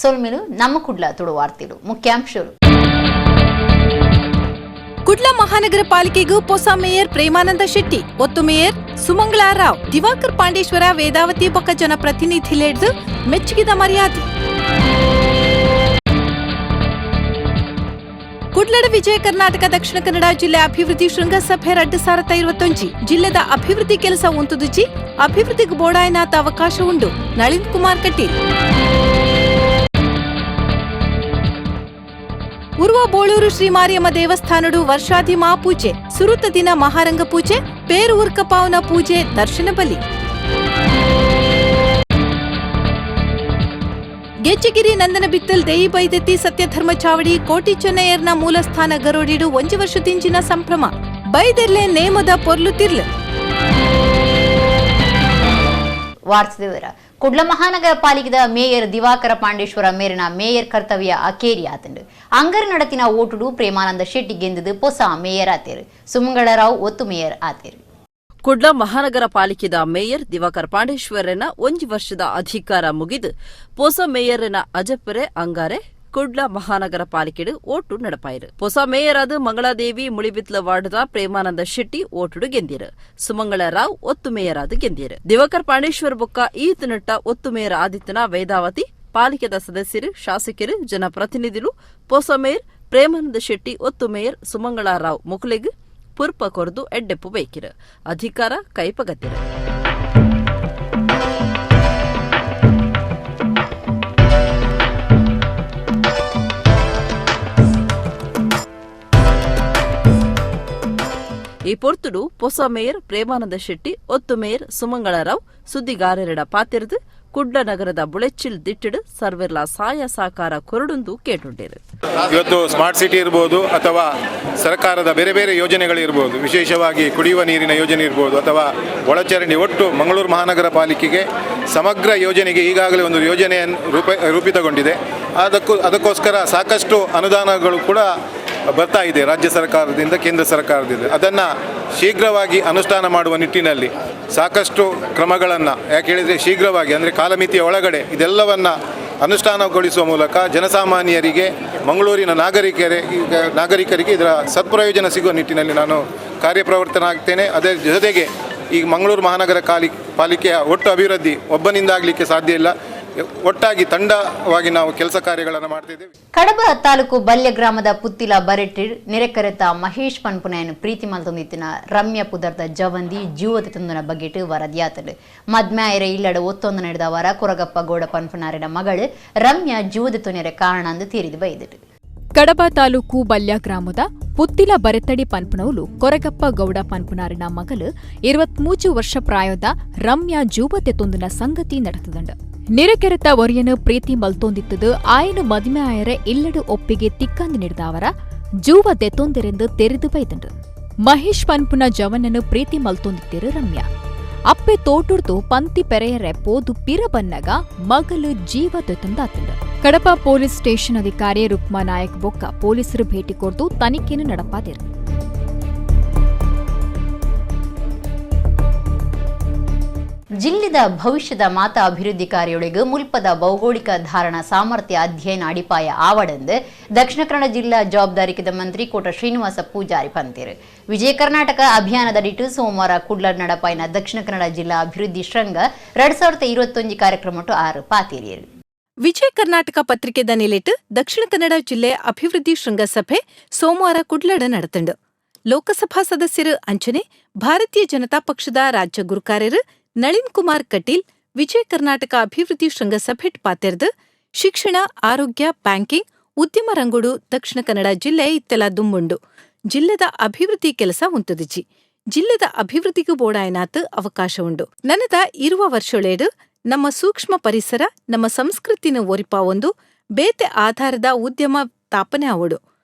ಸೊಲ್ಮೆಲು ನಮ್ಮ ಕುಡ್ಲ ತುಳುವಾರ್ತಿಲು ಮುಖ್ಯಾಂಶಗಳು. ಕುಡ್ಲ ಮಹಾನಗರ ಪಾಲಿಕೆಗೂ ಹೊಸ ಮೇಯರ್ ಪ್ರೇಮಾನಂದ ಶೆಟ್ಟಿ, ಒತ್ತು ಮೇಯರ್ ಸುಮಂಗಳಾ ರಾವ್, ದಿವಾಕರ್ ಪಾಂಡೇಶ್ವರ, ವೇದಾವತಿ ಬೊಕ್ಕ ಜನಪ್ರತಿನಿಧಿಲೇಡ್ದು ಮೆಚ್ಚುಗೆದ ಮರ್ಯಾದೆ. ಕುಡ್ಲಡ ವಿಜಯ ಕರ್ನಾಟಕ ದಕ್ಷಿಣ ಕನ್ನಡ ಜಿಲ್ಲೆ ಅಭಿವೃದ್ಧಿ ಶೃಂಗಸಭೆ 2021 ಜಿಲ್ಲೆದ ಅಭಿವೃದ್ಧಿ ಕೆಲಸ ಉಂತುದುಜಿ, ಅಭಿವೃದ್ಧಿಗೆ ಬೋಡಾಯನಾಥ ಅವಕಾಶ ಉಂಡು. ನಳಿನ್ ಕುಮಾರ್ ಕಟೀಲ್. ಉರ್ವ ಬೋಳೂರು ಶ್ರೀ ಮಾರಿಯಮ್ಮ ದೇವಸ್ಥಾನಡು ವರ್ಷಾಧಿ ಮಹಾಪೂಜೆ, ಸುರುತ ದಿನ ಮಹಾರಂಗ ಪೂಜೆ, ಪೇರು ಉರ್ಕಪಾವನ ಪೂಜೆ, ದರ್ಶನ ಬಲಿ. ಗೆಜ್ಜೆಗಿರಿ ನಂದನ ಬಿತ್ತಲ್ ದೇಯಿ ಬೈದೆತ್ತಿ ಸತ್ಯಧರ್ಮ ಚಾವಡಿ ಕೋಟಿ ಚೆನ್ನಯ್ಯರ್ನ ಮೂಲಸ್ಥಾನ ಗರೋಡಿಡು ಒಂಜಿ ವರ್ಷದಿಂಚಿನ ಸಂಭ್ರಮ, ಬೈದೆರ್ಲೆ ನೇಮದ ಪೊರ್ಲು ತಿರ್ಲು. ವಾರ್ತೆ ಕುಡ್ಲ ಮಹಾನಗರ ಪಾಲಿಕೆದ ಮೇಯರ್ ದಿವಾಕರ ಪಾಂಡೇಶ್ವರ ಮೇರಿನ ಮೇಯರ್ ಕರ್ತವ್ಯ ಅಕೇರಿ ಆತಂಡು. ಅಂಗರ್ ನಡತಿನ ಓಟುಡು ಪ್ರೇಮಾನಂದ ಶೆಟ್ಟಿ ಗೆಂದದು ಪೊಸ ಮೇಯರ್ ಆತೇರು, ಸುಮಂಗಳರಾವ್ ಒತ್ತು ಮೇಯರ್ ಆತೇರು. ಕುಡ್ಲ ಮಹಾನಗರ ಪಾಲಿಕೆದ ಮೇಯರ್ ದಿವಾಕರ್ ಪಾಂಡೇಶ್ವರನ ಒಂಜಿ ವರ್ಷದ ಅಧಿಕಾರ ಮುಗಿದು ಪೊಸ ಮೇಯರ್ನ ಅಜಪ್ಪರೆ ಅಂಗಾರೆ ಕುಡ್ಲ ಮಹಾನಗರ ಪಾಲಿಕೆಡು ಓಟು ನಡಪಾಯಿರು. ಹೊಸ ಮೇಯರ್ ಆದ ಮಂಗಳಾದೇವಿ ಮುಳಿಬಿತ್ಲ ವಾರ್ಡ್ದ ಪ್ರೇಮಾನಂದ ಶೆಟ್ಟಿ ಓಟುಡು ಗೆಂದಿರು. ಸುಮಂಗಳ ರಾವ್ ಒತ್ತು ಮೇಯರ್ ಆದ ಗೆಂದಿರು. ದಿವಾಕರ್ ಪಾಂಡೇಶ್ವರ ಬೊಕ್ಕ ಈತನಟ್ಟ ಒತ್ತು ಮೇಯರ್ ಆದಿತ್ಯನ ವೇದಾವತಿ ಪಾಲಿಕೆದ ಸದಸ್ಯರು, ಶಾಸಕರು, ಜನಪ್ರತಿನಿಧಿಲು ಪೊಸ ಮೇಯರ್ ಪ್ರೇಮಾನಂದ ಶೆಟ್ಟಿ, ಒತ್ತು ಮೇಯರ್ ಸುಮಂಗಳ ರಾವ್ ಮುಕುಲೆಗ್ ಪುರ್ಪ ಕೊರದು ಎಡ್ಡೆಪ್ಪು ಬೇಕಿರು ಅಧಿಕಾರ ಕೈಪಗತ್ತಿರು. ಈ ಪೊರ್ತುಡು ಪೊಸ ಮೇಯರ್ ಪ್ರೇಮಾನಂದ ಶೆಟ್ಟಿ, ಒತ್ತು ಮೇಯರ್ ಸುಮಂಗಳರಾವ್ ಸುದ್ದಿಗಾರರೆಡ ಪಾತಿರ್ದು ಕುಡ್ಲ ನಗರದ ಬುಳೆಚ್ಚಿಲ್ ದಿಟ್ಟಿಡು ಸರ್ವೆರ್ಲ ಸಾಯ ಸಾಕಾರ ಕೊರಡುಂದು ಕೇಟುಂಡೇರು. ಇವತ್ತು ಸ್ಮಾರ್ಟ್ ಸಿಟಿ ಇರ್ಬೋದು ಅಥವಾ ಸರ್ಕಾರದ ಬೇರೆ ಬೇರೆ ಯೋಜನೆಗಳಿರ್ಬೋದು, ವಿಶೇಷವಾಗಿ ಕುಡಿಯುವ ನೀರಿನ ಯೋಜನೆ ಇರ್ಬೋದು ಅಥವಾ ಒಳಚರಂಡಿ, ಒಟ್ಟು ಮಂಗಳೂರು ಮಹಾನಗರ ಪಾಲಿಕೆಗೆ ಸಮಗ್ರ ಯೋಜನೆಗೆ ಈಗಾಗಲೇ ಒಂದು ಯೋಜನೆಯನ್ನು ರೂಪಿತಗೊಂಡಿದೆ. ಅದಕ್ಕೋಸ್ಕರ ಸಾಕಷ್ಟು ಅನುದಾನಗಳು ಕೂಡ ಬರ್ತಾ ಇದೆ ರಾಜ್ಯ ಸರ್ಕಾರದಿಂದ, ಕೇಂದ್ರ ಸರ್ಕಾರದಿಂದ. ಅದನ್ನು ಶೀಘ್ರವಾಗಿ ಅನುಷ್ಠಾನ ಮಾಡುವ ನಿಟ್ಟಿನಲ್ಲಿ ಸಾಕಷ್ಟು ಕ್ರಮಗಳನ್ನು, ಯಾಕೆ ಹೇಳಿದರೆ ಶೀಘ್ರವಾಗಿ ಅಂದರೆ ಕಾಲಮಿತಿಯ ಒಳಗಡೆ ಇದೆಲ್ಲವನ್ನು ಅನುಷ್ಠಾನಗೊಳಿಸುವ ಮೂಲಕ ಜನಸಾಮಾನ್ಯರಿಗೆ, ಮಂಗಳೂರಿನ ನಾಗರಿಕರಿಗೆ ಇದರ ಸತ್ಪ್ರಯೋಜನ ಸಿಗುವ ನಿಟ್ಟಿನಲ್ಲಿ ನಾನು ಕಾರ್ಯಪ್ರವರ್ತನಾಗ್ತೇನೆ. ಅದೇ ಜೊತೆಗೆ ಈಗ ಮಂಗಳೂರು ಮಹಾನಗರ ಪಾಲಿಕೆಯ ಒಟ್ಟು ಅಭಿವೃದ್ಧಿ ಒಬ್ಬನಿಂದಾಗಲಿಕ್ಕೆ ಸಾಧ್ಯ ಇಲ್ಲ, ಒಟ್ಟಾಗಿ ತಂಡವಾಗಿ ನಾವು ಕೆಲಸ ಕಾರ್ಯಗಳನ್ನು ಮಾಡ್ತಿದ್ದೇವೆ. ಕಡಬ ತಾಲೂಕು ಬಲ್ಯ ಗ್ರಾಮದ ಪುತ್ತಿಲ ಬರೆಟ್ಟಿಡ್ ನೆರೆಕರೆತ ಮಹೇಶ್ ಪನ್ಪುನಯನ್ ಪ್ರೀತಿ ಮಲ್ತೊಂದಿತ್ತಿನ ರಮ್ಯ ಪುದರ್ದ ಜವಂದಿ ಜೀವದ ತಂದನ ಬಗೆಟ್ ವರದಿಯಾತಲು. ಮದ್ಮ್ಯಾಯರ ಇಲ್ಲಡ ಒತ್ತೊಂದು ನಡೆದವರ ಕೊರಗಪ್ಪ ಗೌಡ ಪನ್ಪುನಾರಿನ ಮಗಳು ರಮ್ಯ ಜೀವದ ತೊನೆರೆ ಕಾರಣ ಅಂದು ತೀರಿದು ಬೈದಿರು. ಕಡಬ ತಾಲೂಕು ಬಲ್ಯ ಗ್ರಾಮದ ಪುತ್ತಿಲ ಬರೆತಡಿ ಪನ್ಪುನೌಲು ಕೊರಗಪ್ಪ ಗೌಡ ಪನ್ಪುನಾರಿನ ಮಗಳು 23 ವರ್ಷ ಪ್ರಾಯದ ರಮ್ಯಾ ಜೂವತೆ ತೊಂದಿನ ಸಂಗತಿ ನಡೆತದಂಡು. ನಿರಕೆರೆತ ಒರಿಯನು ಪ್ರೀತಿ ಮಲ್ತೊಂದಿತ್ತದು ಆಯನು ಮದುವೆ ಆಯರ ಇಲ್ಲಡು ಒಪ್ಪಿಗೆ ತಿಕ್ಕಂದು ನೀಡಿದವರ ಜೂವ ದೆತ್ತೊಂದರೆಂದು ತೆರೆದು ಬೈದಂಡು. ಮಹೇಶ್ ಪನ್ಪುನ ಜವನನ್ನು ಪ್ರೀತಿ ಮಲ್ತೊಂದಿತ್ತಿರು ರಮ್ಯಾ. ಅಪ್ಪೆ ತೋಟುರ್ದು ಪಂತಿ ಪೆರೆಯರೆ ಪೋದು ಪಿರ ಬನ್ನಗ ಮಗಲು ಜೀವ ದೆತ್ತೊಂದಾತಂಡು. ಕಡಪ ಪೊಲೀಸ್ ಸ್ಟೇಷನ್ ಅಧಿಕಾರಿ ರುಕ್ಮಾ ನಾಯಕ್ ಬೊಕ್ಕ ಪೊಲೀಸರು ಭೇಟಿ ಕೊರ್ದು ತನಿಖೆಯನ್ನು ನಡಪಾದಿರು. ಜಿಲ್ಲೆದ ಭವಿಷ್ಯದ ಮಾತಾ ಅಭಿವೃದ್ಧಿ ಕಾರ್ಯೊಳಗೆ ಮುಲ್ಪದ ಭೌಗೋಳಿಕ ಧಾರಣ ಸಾಮರ್ಥ್ಯ ಅಧ್ಯಯನ ಅಡಿಪಾಯ ಆವಡೆಂದು ದಕ್ಷಿಣ ಕನ್ನಡ ಜಿಲ್ಲಾ ಜವಾಬ್ದಾರಿಕದ ಮಂತ್ರಿ ಕೋಟ ಶ್ರೀನಿವಾಸ ಪೂಜಾರಿ ಪಂತೇರು. ವಿಜಯ ಕರ್ನಾಟಕ ಅಭಿಯಾನದಡಿಟ್ಟು ಸೋಮವಾರ ಕುಡ್ಲ ನಡಪಾಯಿನ ದಕ್ಷಿಣ ಕನ್ನಡ ಜಿಲ್ಲಾ ಅಭಿವೃದ್ಧಿ ಶೃಂಗ 2021 ಕಾರ್ಯಕ್ರಮಟ್ಟು 6 ಪಾತೇರಿಯರು. ವಿಜಯ ಕರ್ನಾಟಕ ಪತ್ರಿಕೆದ ನಿಲೆಟ್ ದಕ್ಷಿಣ ಕನ್ನಡ ಜಿಲ್ಲೆ ಅಭಿವೃದ್ಧಿ ಶೃಂಗಸಭೆ ಸೋಮವಾರ ಕುಡ್ಲಡ ನಡೆತಂಡು. ಲೋಕಸಭಾ ಸದಸ್ಯರು ಅಂಚನೆ ಭಾರತೀಯ ಜನತಾ ಪಕ್ಷದ ರಾಜ್ಯ ಗುರುಕಾರ್ಯರು ನಳಿನ್ ಕುಮಾರ್ ಕಟೀಲ್ ವಿಜಯ ಕರ್ನಾಟಕ ಅಭಿವೃದ್ಧಿ ಶೃಂಗಸಭೆಟ್ ಪಾತೆರ್ದು ಶಿಕ್ಷಣ, ಆರೋಗ್ಯ, ಬ್ಯಾಂಕಿಂಗ್, ಉದ್ಯಮ ರಂಗುಡು ದಕ್ಷಿಣ ಕನ್ನಡ ಜಿಲ್ಲೆ ಇತ್ತೆಲ ದುಂಬುಂಡು. ಜಿಲ್ಲೆದ ಅಭಿವೃದ್ಧಿ ಕೆಲಸ ಉಂತುದಿಜಿ. ಜಿಲ್ಲೆದ ಅಭಿವೃದ್ಧಿಗೂ ಬೋಡಾಯನಾತ್ ಅವಕಾಶ ಉಂಡು. ನನದ ಇರುವ ವರ್ಷೊಳೇಡು ನಮ್ಮ ಸೂಕ್ಷ್ಮ ಪರಿಸರ, ನಮ್ಮ ಸಂಸ್ಕೃತಿನ ಒರಿಪಾವೊಂದು ಬೇತೆ ಆಧಾರದ ಉದ್ಯಮ ತಾಪನೆ ಆವಡು.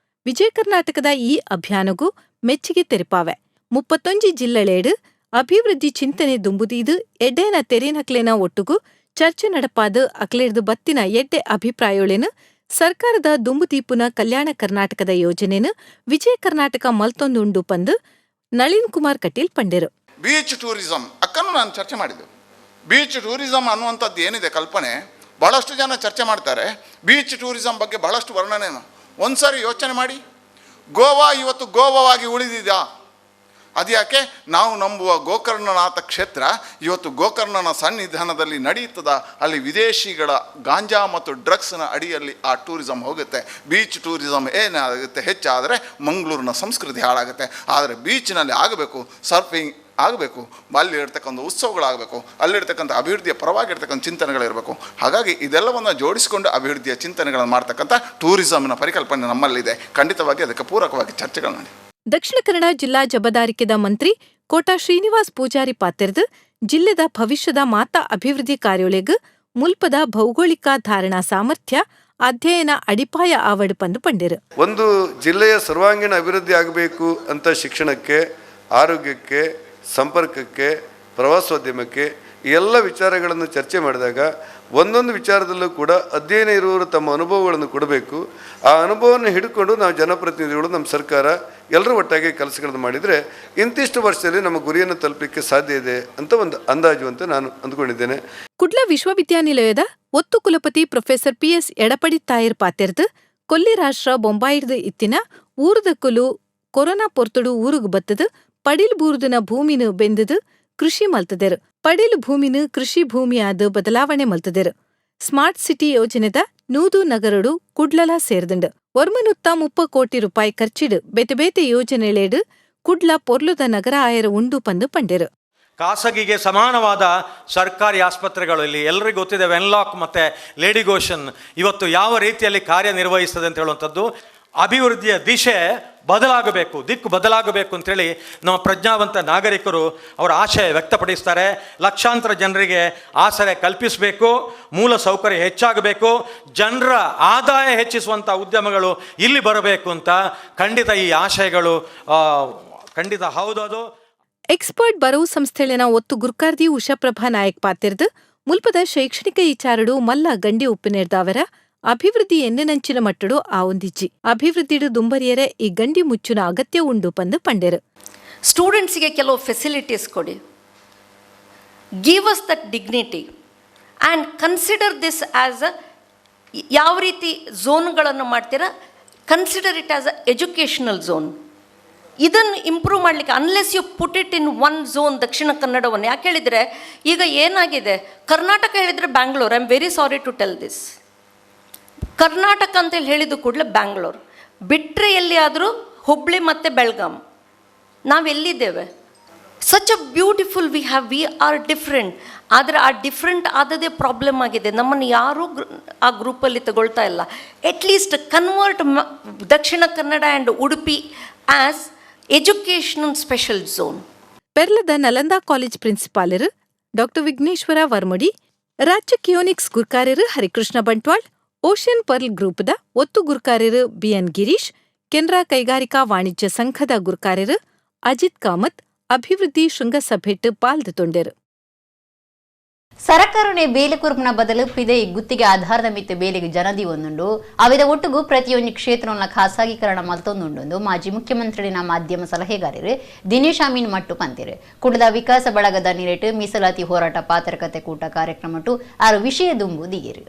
ವಿಜಯ ಕರ್ನಾಟಕದ ಈ ಅಭಿಯಾನಗೂ ಮೆಚ್ಚುಗೆ ತೆರಿಪಾವೆ. 31 ಜಿಲ್ಲೆಳೇಡು ಅಭಿವೃದ್ಧಿ ಚಿಂತನೆ ದುಂಬುದೀದು ಎಡ್ಡೇನ ತೆರಿನಕ್ಲೇನ ಒಟ್ಟುಗು ಚರ್ಚೆ ನಡಪಾದ ಅಕ್ಲೇರ್ದು ಬತ್ತಿನ ಎಡ್ಡೆ ಅಭಿಪ್ರಾಯೊಳೆನು ಸರ್ಕಾರದ ದುಂಬುದೀಪುನ ಕಲ್ಯಾಣ ಕರ್ನಾಟಕದ ಯೋಜನೆನು ವಿಜಯ ಕರ್ನಾಟಕ ಮಲ್ತೊಂದುಂಡು ಪಂದು ನಳಿನ್ ಕುಮಾರ್ ಕಟೀಲ್ ಪಂಡೆರು. ಬೀಚ್ ಟೂರಿಸಂ ಅಕ್ಕನ್ನು ನಾನು ಚರ್ಚೆ ಮಾಡಿದ್ದೆವು. ಬೀಚ್ ಟೂರಿಸಂ ಅನ್ನುವಂಥದ್ದು ಏನಿದೆ ಕಲ್ಪನೆ, ಭಾಳಷ್ಟು ಜನ ಚರ್ಚೆ ಮಾಡ್ತಾರೆ ಬೀಚ್ ಟೂರಿಸಮ್ ಬಗ್ಗೆ, ಬಹಳಷ್ಟು ವರ್ಣನೆ. ಒಂದು ಸಾರಿ ಯೋಚನೆ ಮಾಡಿ, ಗೋವಾ ಇವತ್ತು ಗೋವಾವಾಗಿ ಉಳಿದಿದೆಯಾ? ಅದ್ಯಾಕೆ ನಾವು ನಂಬುವ ಗೋಕರ್ಣನಾಥ ಕ್ಷೇತ್ರ ಇವತ್ತು ಗೋಕರ್ಣನ ಸನ್ನಿಧಾನದಲ್ಲಿ ನಡೆಯುತ್ತದ? ಅಲ್ಲಿ ವಿದೇಶಿಗಳ ಗಾಂಜಾ ಮತ್ತು ಡ್ರಗ್ಸ್ನ ಅಡಿಯಲ್ಲಿ ಆ ಟೂರಿಸಮ್ ಹೋಗುತ್ತೆ. ಬೀಚ್ ಟೂರಿಸಮ್ ಏನಾಗುತ್ತೆ ಹೆಚ್ಚಾದರೆ ಮಂಗಳೂರಿನ ಸಂಸ್ಕೃತಿ ಹಾಳಾಗುತ್ತೆ. ಆದರೆ ಬೀಚ್ನಲ್ಲಿ ಆಗಬೇಕು, ಸರ್ಫಿಂಗ್ ಆಗಬೇಕು, ಅಲ್ಲಿರ್ತಕ್ಕಂಥ ಉತ್ಸವಗಳಾಗಬೇಕು, ಅಲ್ಲಿರ್ತಕ್ಕಂಥ ಅಭಿವೃದ್ಧಿಯ ಪರವಾಗಿರ್ತಕ್ಕಂಥ ಚಿಂತನೆಗಳಿರಬೇಕು. ಹಾಗಾಗಿ ಇದೆಲ್ಲವನ್ನು ಜೋಡಿಸಿಕೊಂಡು ಅಭಿವೃದ್ಧಿಯ ಚಿಂತನೆಗಳನ್ನು ಮಾಡ್ತಕ್ಕಂಥ ಟೂರಿಸಮ್ನ ಪರಿಕಲ್ಪನೆ ನಮ್ಮಲ್ಲಿದೆ. ಖಂಡಿತವಾಗಿ ಅದಕ್ಕೆ ಪೂರಕವಾಗಿ ಚರ್ಚೆಗಳು ನಡೆ. ದಕ್ಷಿಣ ಕನ್ನಡ ಜಿಲ್ಲಾ ಜಬದಾರಿಕೆದ ಮಂತ್ರಿ ಕೋಟಾ ಶ್ರೀನಿವಾಸ್ ಪೂಜಾರಿ ಪಾತೆರ್ದು ಜಿಲ್ಲೆದ ಭವಿಷ್ಯದ ಮಾತಾ ಅಭಿವೃದ್ಧಿ ಕಾರ್ಯೊಳೆಗ್ ಮುಲ್ಪದ ಭೌಗೋಳಿಕ ಧಾರಣಾ ಸಾಮರ್ಥ್ಯ ಅಧ್ಯಯನ ಅಡಿಪಾಯ ಆವಡ್ ಪಂದು ಪಂಡಿರು. ಒಂದು ಜಿಲ್ಲೆಯ ಸರ್ವಾಂಗೀಣ ಅಭಿವೃದ್ಧಿ ಆಗಬೇಕು ಅಂತ ಶಿಕ್ಷಣಕ್ಕೆ, ಆರೋಗ್ಯಕ್ಕೆ, ಸಂಪರ್ಕಕ್ಕೆ, ಪ್ರವಾಸೋದ್ಯಮಕ್ಕೆ ಈ ಎಲ್ಲ ವಿಚಾರಗಳನ್ನು ಚರ್ಚೆ ಮಾಡಿದಾಗ ಒಂದೊಂದು ವಿಚಾರದಲ್ಲೂ ಕೂಡ ಅಧ್ಯಯನ ಇರುವವರು ತಮ್ಮ ಅನುಭವಗಳನ್ನು ಕೊಡಬೇಕು. ಆ ಅನುಭವವನ್ನು ಹಿಡ್ಕೊಂಡು ನಾವು ಜನಪ್ರತಿನಿಧಿಗಳು, ನಮ್ಮ ಸರ್ಕಾರ ಎಲ್ಲರೂ ಒಟ್ಟಾಗಿ ಕೆಲಸಗಳನ್ನು ಮಾಡಿದರೆ ಇಂತಿಷ್ಟು ವರ್ಷದಲ್ಲಿ ನಮ್ಮ ಗುರಿಯನ್ನು ತಲುಪಲಿಕ್ಕೆ ಸಾಧ್ಯ ಇದೆ ಅಂತ ಒಂದು ಅಂದಾಜು ಅಂತ ನಾನು ಅಂದ್ಕೊಂಡಿದ್ದೇನೆ. ಕುಡ್ಲ ವಿಶ್ವವಿದ್ಯಾನಿಲಯದ ಒತ್ತು ಕುಲಪತಿ ಪ್ರೊಫೆಸರ್ ಪಿಎಸ್ ಎಡಪಡಿತ್ತಾಯರ್ ಪಾತೆರ್ದು ಕೊಲ್ಲಿ ರಾಷ್ಟ್ರ ಬೊಂಬಾಯಿರ್ದು ಇತ್ತಿನ ಊರುದ ಕುಲು ಕೊರೋನಾ ಪೊರ್ತುಡು ಊರುಗು ಬತ್ತದು ಪಡಿಲ್ ಬೂರ್ದುನ ಭೂಮಿನು ಬೆಂದದು ಕೃಷಿ ಮಲ್ತದೆರು. ಪಡಿಲ್ ಭೂಮಿನು ಕೃಷಿ ಭೂಮಿಯಾದ ಬದಲಾವಣೆ ಮಲ್ತದೆರು. Smart city ಯೋಜನೆದ 100 ನಗರಡು ಕುಡ್ಲಲ ಸೇರ್ದುಂಡು. 130 ಕೋಟಿ ರೂಪಾಯಿ ಖರ್ಚಿಡು ಬೇತೆ ಬೇತೆ ಯೋಜನೆಲೇಡು ಕುಡ್ಲ ಪೊರ್ಲುದ ನಗರ ಆಯರ ಉಂಡು ಪಂದು ಪಂಡೆರು. ಖಾಸಗಿಗೆ ಸಮಾನವಾದ ಸರ್ಕಾರಿ ಆಸ್ಪತ್ರೆಗಳು ಇಲ್ಲಿ ಎಲ್ಲರಿಗೂ ಗೊತ್ತಿದೆ. ವೆನ್ಲಾಕ್ ಮತ್ತು ಲೇಡಿ ಗೋಷನ್ ಇವತ್ತು ಯಾವ ರೀತಿಯಲ್ಲಿ ಕಾರ್ಯನಿರ್ವಹಿಸ್ತದೆ ಅಂತ ಹೇಳುವಂಥದ್ದು. ಅಭಿವೃದ್ಧಿಯ ದಿಶೆ ಬದಲಾಗಬೇಕು, ದಿಕ್ಕು ಬದಲಾಗಬೇಕು ಅಂಥೇಳಿ ನಮ್ಮ ಪ್ರಜ್ಞಾವಂತ ನಾಗರಿಕರು ಅವರ ಆಶಯ ವ್ಯಕ್ತಪಡಿಸ್ತಾರೆ. ಲಕ್ಷಾಂತರ ಜನರಿಗೆ ಆಸರೆ ಕಲ್ಪಿಸಬೇಕು, ಮೂಲ ಸೌಕರ್ಯ ಹೆಚ್ಚಾಗಬೇಕು, ಜನರ ಆದಾಯ ಹೆಚ್ಚಿಸುವಂಥ ಉದ್ಯಮಗಳು ಇಲ್ಲಿ ಬರಬೇಕು ಅಂತ ಖಂಡಿತ ಈ ಆಶಯಗಳು ಖಂಡಿತ ಹೌದದು. ಎಕ್ಸ್ಪರ್ಟ್ ಬರವು ಸಂಸ್ಥೆಳಿನ ಒತ್ತು ಗುರ್ಕಾರ್ದಿ ಉಷಾಪ್ರಭಾ ನಾಯಕ್ ಪಾತಿರ್ದು ಮುಲ್ಪದ ಶೈಕ್ಷಣಿಕ ಇಚಾರಡು ಮಲ್ಲ ಗಂಡಿ ಉಪ್ಪಿನೇರ್ದಾವರ ಅಭಿವೃದ್ಧಿ ಎನ್ನೆನಂಚಿನ ಮಟ್ಟಡು ಆ ಒಂದಿಜ್ಜಿ ಅಭಿವೃದ್ಧಿಡು ದುಂಬರಿಯರೆ ಈ ಗಂಡಿ ಮುಚ್ಚುನ ಅಗತ್ಯ ಉಂಡು ಪಂದು ಪಂಡೆರು. ಸ್ಟೂಡೆಂಟ್ಸಿಗೆ ಕೆಲವು ಫೆಸಿಲಿಟೀಸ್ ಕೊಡಿ. Give us that dignity and consider this as a, ಯಾವ ರೀತಿ ಝೋನ್ಗಳನ್ನು ಮಾಡ್ತೀರಾ, consider it as a educational zone. ಇದನ್ನು ಇಂಪ್ರೂವ್ ಮಾಡಲಿಕ್ಕೆ, unless you put it in one zone, ದಕ್ಷಿಣ ಕನ್ನಡವನ್ನು ಯಾಕೆ ಹೇಳಿದರೆ, ಈಗ ಏನಾಗಿದೆ, ಕರ್ನಾಟಕ ಹೇಳಿದರೆ Bangalore. I am very sorry to tell this. Karnataka ಅಂತೇಳಿ ಹೇಳಿದ ಕೂಡಲೇ ಬ್ಯಾಂಗ್ಳೂರ್ ಬಿಟ್ಟರೆ ಎಲ್ಲಿಯಾದರೂ ಹುಬ್ಳಿ ಮತ್ತು Belgaum. ನಾವೆಲ್ಲಿದ್ದೇವೆ? Such a beautiful we have, we are different. ಆದರೆ ಆ ಡಿಫ್ರೆಂಟ್ ಆದದೇ ಪ್ರಾಬ್ಲಮ್ ಆಗಿದೆ. ನಮ್ಮನ್ನು ಯಾರೂ ಆ ಗ್ರೂಪಲ್ಲಿ ತಗೊಳ್ತಾ ಇಲ್ಲ. At least convert Dakshina Kannada and Udupi as educational special zone. ಪೆರ್ಲದ Nalanda college ಪ್ರಿನ್ಸಿಪಾಲರು doctor Vighneshwara Varmadi, ರಾಜ್ಯ ಕಿಯೋನಿಕ್ಸ್ ಗುರ್ಕಾರ್ಯರು ಹರಿಕೃಷ್ಣ ಬಂಟ್ವಾಳ್, ಓಷನ್ ಪರ್ಲ್ ಗ್ರೂಪ್ದ ಒತ್ತು ಗುರ್ಕಾರ್ಯರು ಬಿಎನ್ ಗಿರೀಶ್, ಕೆನರಾ ಕೈಗಾರಿಕಾ ವಾಣಿಜ್ಯ ಸಂಘದ ಗುರ್ಕಾರ್ಯರು ಅಜಿತ್ ಕಾಮತ್ ಅಭಿವೃದ್ಧಿ ಶೃಂಗಸಭೆಟ್ ಪಾಲ್ದು ತೊಂಡೆರು. ಸರಕಾರನೆ ಬೇಲೆ ಕುರುಪಿನ ಬದಲು ಪಿದೆ ಗುತ್ತಿಗೆ ಆಧಾರದ ಮಿತ್ತು ಬೇಲೆಗೆ ಜನದಿ ಒಂದುಂಡು. ಅವಿದ ಒಟ್ಟುಗು ಪ್ರತಿಯೊಂದು ಕ್ಷೇತ್ರವನ್ನ ಖಾಸಗೀಕರಣ ಮಲ್ತೊಂದುಂಡು. ಮಾಜಿ ಮುಖ್ಯಮಂತ್ರಿನ ಮಾಧ್ಯಮ ಸಲಹೆಗಾರರು ದಿನೇಶ್ ಅಮೀನ್ ಮಟ್ಟು ಪಂತಿರು. ಕುಡದ ವಿಕಾಸ ಬಳಗದ ನಿರೇಟು ಮೀಸಲಾತಿ ಹೋರಾಟ ಪಾತ್ರಕತೆ ಕೂಟ ಕಾರ್ಯಕ್ರಮಟು ಆರು ವಿಷಯ ದುಂಬು ದಿಯರು.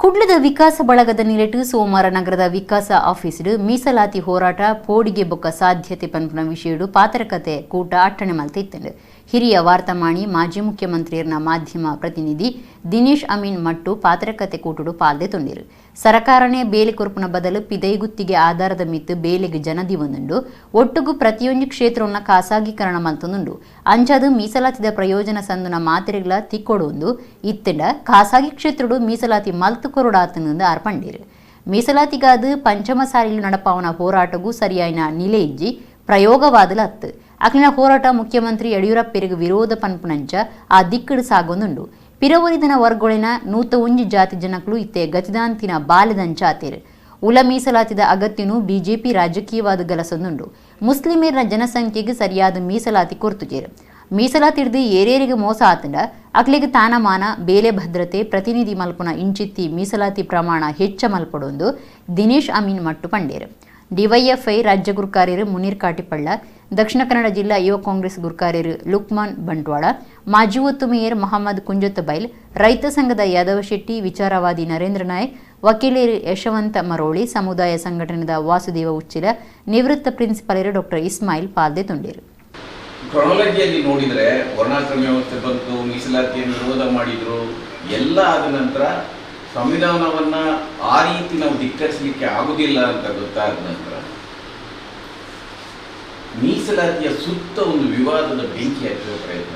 ಕುಡ್ಲದ ವಿಕಾಸ ಬಳಗದ ನಿಲೆಟು ಸೋಮವಾರ ನಗರದ ವಿಕಾಸ ಆಫೀಸ್ಡು ಮೀಸಲಾತಿ ಹೋರಾಟ ಪೋಡಿಗೆ ಬೊಕ್ಕ ಸಾಧ್ಯತೆ ಪನ್ಪುನ ವಿಷಯಡು ಪಾತ್ರಕತೆ ಕೂಟ ಅಟ್ಟಣೆ ಮಲ್ತಿತ್ತಂಡು. ಹಿರಿಯ ವಾರ್ತಾಮಾಣಿ ಮಾಜಿ ಮುಖ್ಯಮಂತ್ರಿಯರ್ನ ಮಾಧ್ಯಮ ಪ್ರತಿನಿಧಿ ದಿನೇಶ್ ಅಮೀನ್ ಮಟ್ಟು ಪಾತ್ರಕತೆ ಕೂಟುಡು ಪಾಲ್ದೆ ತೊಂದಿರು. ಸರಕಾರನೇ ಬೇಲೆ ಕೊರ್ಪುನ ಬದಲು ಪಿದೈಗುತ್ತಿಗೆ ಆಧಾರದ ಮಿತ್ತು ಬೇಲೆಗೆ ಜನದಿ ಒಂದುಂಡು. ಒಟ್ಟುಗು ಪ್ರತಿಯೊಂದು ಕ್ಷೇತ್ರವನ್ನ ಖಾಸಗೀಕರಣ ಮಲ್ತೊಂದುಂಡು. ಅಂಚಾದು ಮೀಸಲಾತಿದ ಪ್ರಯೋಜನ ಸಂದುನ ಮಾತ್ರೆಗಳ ತಿಕ್ಕೊಡೊಂದು ಇತ್ತಂಡ ಖಾಸಗಿ ಕ್ಷೇತ್ರಡು ಮೀಸಲಾತಿ ಮಲ್ತು ಕೊರಡಾತನಂದು ಅರ್ಪಂಡಿರು. ಮೀಸಲಾತಿಗಾದ ಪಂಚಮ ಸಾರಿಲು ನಡಪಾವನ ಹೋರಾಟಗೂ ಸರಿಯಾಯಿನ ನಿಲೆ ಇಜ್ಜಿ ಪ್ರಯೋಗವಾದಲ ಅತ್ತು. ಅಕ್ಲಿನ ಹೋರಾಟ ಮುಖ್ಯಮಂತ್ರಿ ಯಡಿಯೂರಪ್ಪರಿಗೆ ವಿರೋಧ ಪನ್ಪುನಂಚ ಆ ದಿಕ್ಕಡು ಸಾಗೊಂದುಂಡು. ಪಿರವರಿದನ ವರ್ಗೊಳಿನ 101 ಜಾತಿ ಜನಕ್ಲು ಇತ್ತೆ ಗತಿದಾಂತಿನ ಬಾಲೆದಂಚ ಆತೇರು. ಉಲ ಮೀಸಲಾತಿದ ಅಗತ್ಯನು ಬಿಜೆಪಿ ರಾಜಕೀಯವಾದ ಗಲಸೊಂದುಂಡು. ಮುಸ್ಲಿಮೇರ್ನ ಜನಸಂಖ್ಯೆಗೆ ಸರಿಯಾದ ಮೀಸಲಾತಿ ಕೊರ್ತುಜೇರು. ಮೀಸಲಾತಿಡ್ದು ಏರೇರಿಗೆ ಮೋಸ ಆತಂಡ ಅಕ್ಲಿಗೆ ತಾನಮಾನ ಬೇಲೆ ಭದ್ರತೆ ಪ್ರತಿನಿಧಿ ಮಲ್ಪುನ ಇಂಚಿತ್ತಿ ಮೀಸಲಾತಿ ಪ್ರಮಾಣ ಹೆಚ್ಚ ಮಲ್ಪಡೊಂದು ದಿನೇಶ್ ಅಮೀನ್ ಮಟ್ಟು ಪಂಡೇರು. ಡಿವೈಎಫ್ಐ ರಾಜ್ಯ ಗುರುಕಾರ್ಯರು ಮುನೀರ್ ಕಾಟಿಪಳ್ಳ, ದಕ್ಷಿಣ ಕನ್ನಡ ಜಿಲ್ಲಾ ಯುವ ಕಾಂಗ್ರೆಸ್ ಗುರ್ಕಾರ್ಯರು ಲುಕ್ಮಾನ್ ಬಂಟ್ವಾಳ, ಮಾಜಿ ಒತ್ತು ಮೇಯರ್ ಮಹಮ್ಮದ್ ಕುಂಜತ್ತಬೈಲ್, ರೈತ ಸಂಘದ ಯಾದವ ಶೆಟ್ಟಿ, ವಿಚಾರವಾದಿ ನರೇಂದ್ರ ನಾಯಕ್, ವಕೀಲರು ಯಶವಂತ ಮರೋಳಿ, ಸಮುದಾಯ ಸಂಘಟನೆದ ವಾಸುದೇವ ಉಚ್ಚಿಲ, ನಿವೃತ್ತ ಪ್ರಿನ್ಸಿಪಾಲರು ಡಾಕ್ಟರ್ ಇಸ್ಮಾಯಿಲ್ ಪಾಲ್ದೆ ತುಂಡೇರು. ಕ್ರೊನಾಲಜಿಯಲ್ಲಿ ನೋಡಿದರೆ ವರ್ಣಾಶ್ರಮ ವ್ಯವಸ್ಥೆ ಬಂತು, ಮೀಸಲಾತಿಯನ್ನು ವಿರೋಧ ಮಾಡಿದರು, ಎಲ್ಲ ಆದ ನಂತರ ಸಂವಿಧಾನವನ್ನು ಆ ರೀತಿ ನಾವು ಧಿಕ್ಕರಿಸಲಿಕ್ಕೆ ಆಗುವುದಿಲ್ಲ ಅಂತ ಗೊತ್ತಾದ ನಂತರ ಮೀಸಲಾತಿಯ ಸುತ್ತ ಒಂದು ವಿವಾದದ ಬೆಂಕಿ ಹಚ್ಚುವ ಪ್ರಯತ್ನ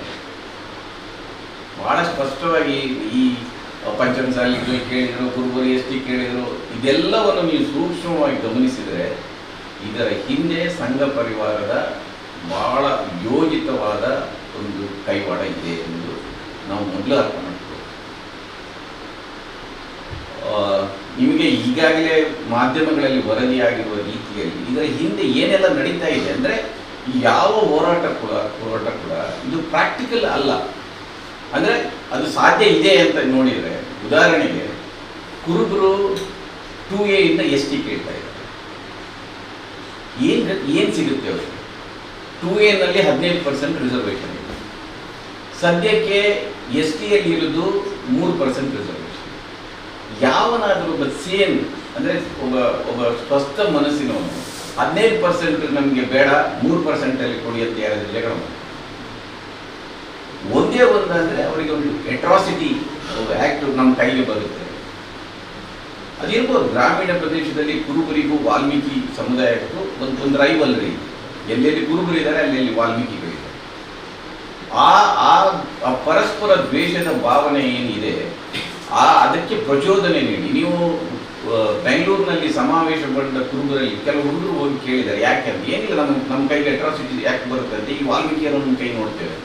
ಭಾಳ ಸ್ಪಷ್ಟವಾಗಿ ಈ ಪಂಚಮಸಾಲಿಗಳು ಕೇಳಿದರು, ಕುರುಬರು ಎಸ್ ಟಿ ಕೇಳಿದರು, ಇದೆಲ್ಲವನ್ನು ನೀವು ಸೂಕ್ಷ್ಮವಾಗಿ ಗಮನಿಸಿದರೆ ಇದರ ಹಿಂದೆ ಸಂಘ ಪರಿವಾರದ ಭಾಳ ಯೋಜಿತವಾದ ಒಂದು ಕೈವಾಡ ಇದೆ ಎಂದು ನಾವು ಮೊದಲು ಅರ್ಥ ಮಾಡ್ತೀವಿ. ನಿಮಗೆ ಈಗಾಗಲೇ ಮಾಧ್ಯಮಗಳಲ್ಲಿ ವರದಿಯಾಗಿರುವ ರೀತಿಯಲ್ಲಿ ಇದರ ಹಿಂದೆ ಏನೆಲ್ಲ ನಡೀತಾ ಇದೆ ಅಂದರೆ ಯಾವ ಹೋರಾಟ ಕೂಡ ಇದು ಪ್ರಾಕ್ಟಿಕಲ್ ಅಲ್ಲ, ಅಂದರೆ ಅದು ಸಾಧ್ಯ ಇದೆ ಅಂತ ನೋಡಿದರೆ ಉದಾಹರಣೆಗೆ ಕುರುಬರು 2A ಇಂದ ಎಸ್ ಟಿ ಕೇಳ್ತಾ ಇದ್ದಾರೆ. ಏನು ಸಿಗುತ್ತೆ ಅವರಿಗೆ? 2A ನಲ್ಲಿ 15% ರಿಸರ್ವೇಷನ್ ಇದೆ. ಸದ್ಯಕ್ಕೆ ಎಸ್ ಟಿಯಲ್ಲಿ ಇರೋದು 3% ರಿಸರ್ವೇಷನ್. ಯಾವನಾದರೂ ಒಬ್ಬ ಸೇನ್ ಅಂದರೆ ಒಬ್ಬ ಒಬ್ಬ ಸ್ವಸ್ಥ ಮನಸ್ಸಿನವನು 15% ನಮಗೆ ಬೇಡ, 3% ಕೊಡಿ ಅಂತ ಯಾರಾದರೂ ಜಗಳ ಮಾಡ್ತಾರೆ. ಒಂದೇ ಒಂದಂದರೆ ಅವರಿಗೆ ಒಂದು ಅಟ್ರಾಸಿಟಿ ಆ್ಯಕ್ಟ್ ನಮ್ಮ ಕೈಗೆ ಬರುತ್ತೆ. ಅದಿರ್ಬೋದು, ಗ್ರಾಮೀಣ ಪ್ರದೇಶದಲ್ಲಿ ಕುರುಬರಿಗೂ ವಾಲ್ಮೀಕಿ ಸಮುದಾಯಕ್ಕೂ ಒಂದು ರೈವಲ್ರಿ ಇದೆ. ಎಲ್ಲೆಲ್ಲಿ ಕುರುಬರು ಇದ್ದಾರೆ ಅಲ್ಲೆಲ್ಲಿ ವಾಲ್ಮೀಕಿಗಳಿದ್ದಾರೆ. ಆ ಆ ಪರಸ್ಪರ ದ್ವೇಷದ ಭಾವನೆ ಏನಿದೆ ಅದಕ್ಕೆ ಪ್ರಚೋದನೆ ನೀಡಿ ನೀವು ಬೆಂಗಳೂರಿನಲ್ಲಿ ಸಮಾವೇಶಗೊಂಡ ಕುರುಬರಲ್ಲಿ ಕೆಲವು ಹುಡುಗರು ಹೋಗಿ ಕೇಳಿದ್ದಾರೆ, ಯಾಕೆ ಅಂತ. ಏನಿಲ್ಲ, ನಮ್ಮ ಕೈಗೆ ಅಟ್ರಾಸಿಟಿ ಯಾಕೆ ಬರುತ್ತೆ ಅಂತ ಈ ವಾಲ್ಮೀಕಿಯರನ್ನು ಕೈ ನೋಡ್ತೇವೆ.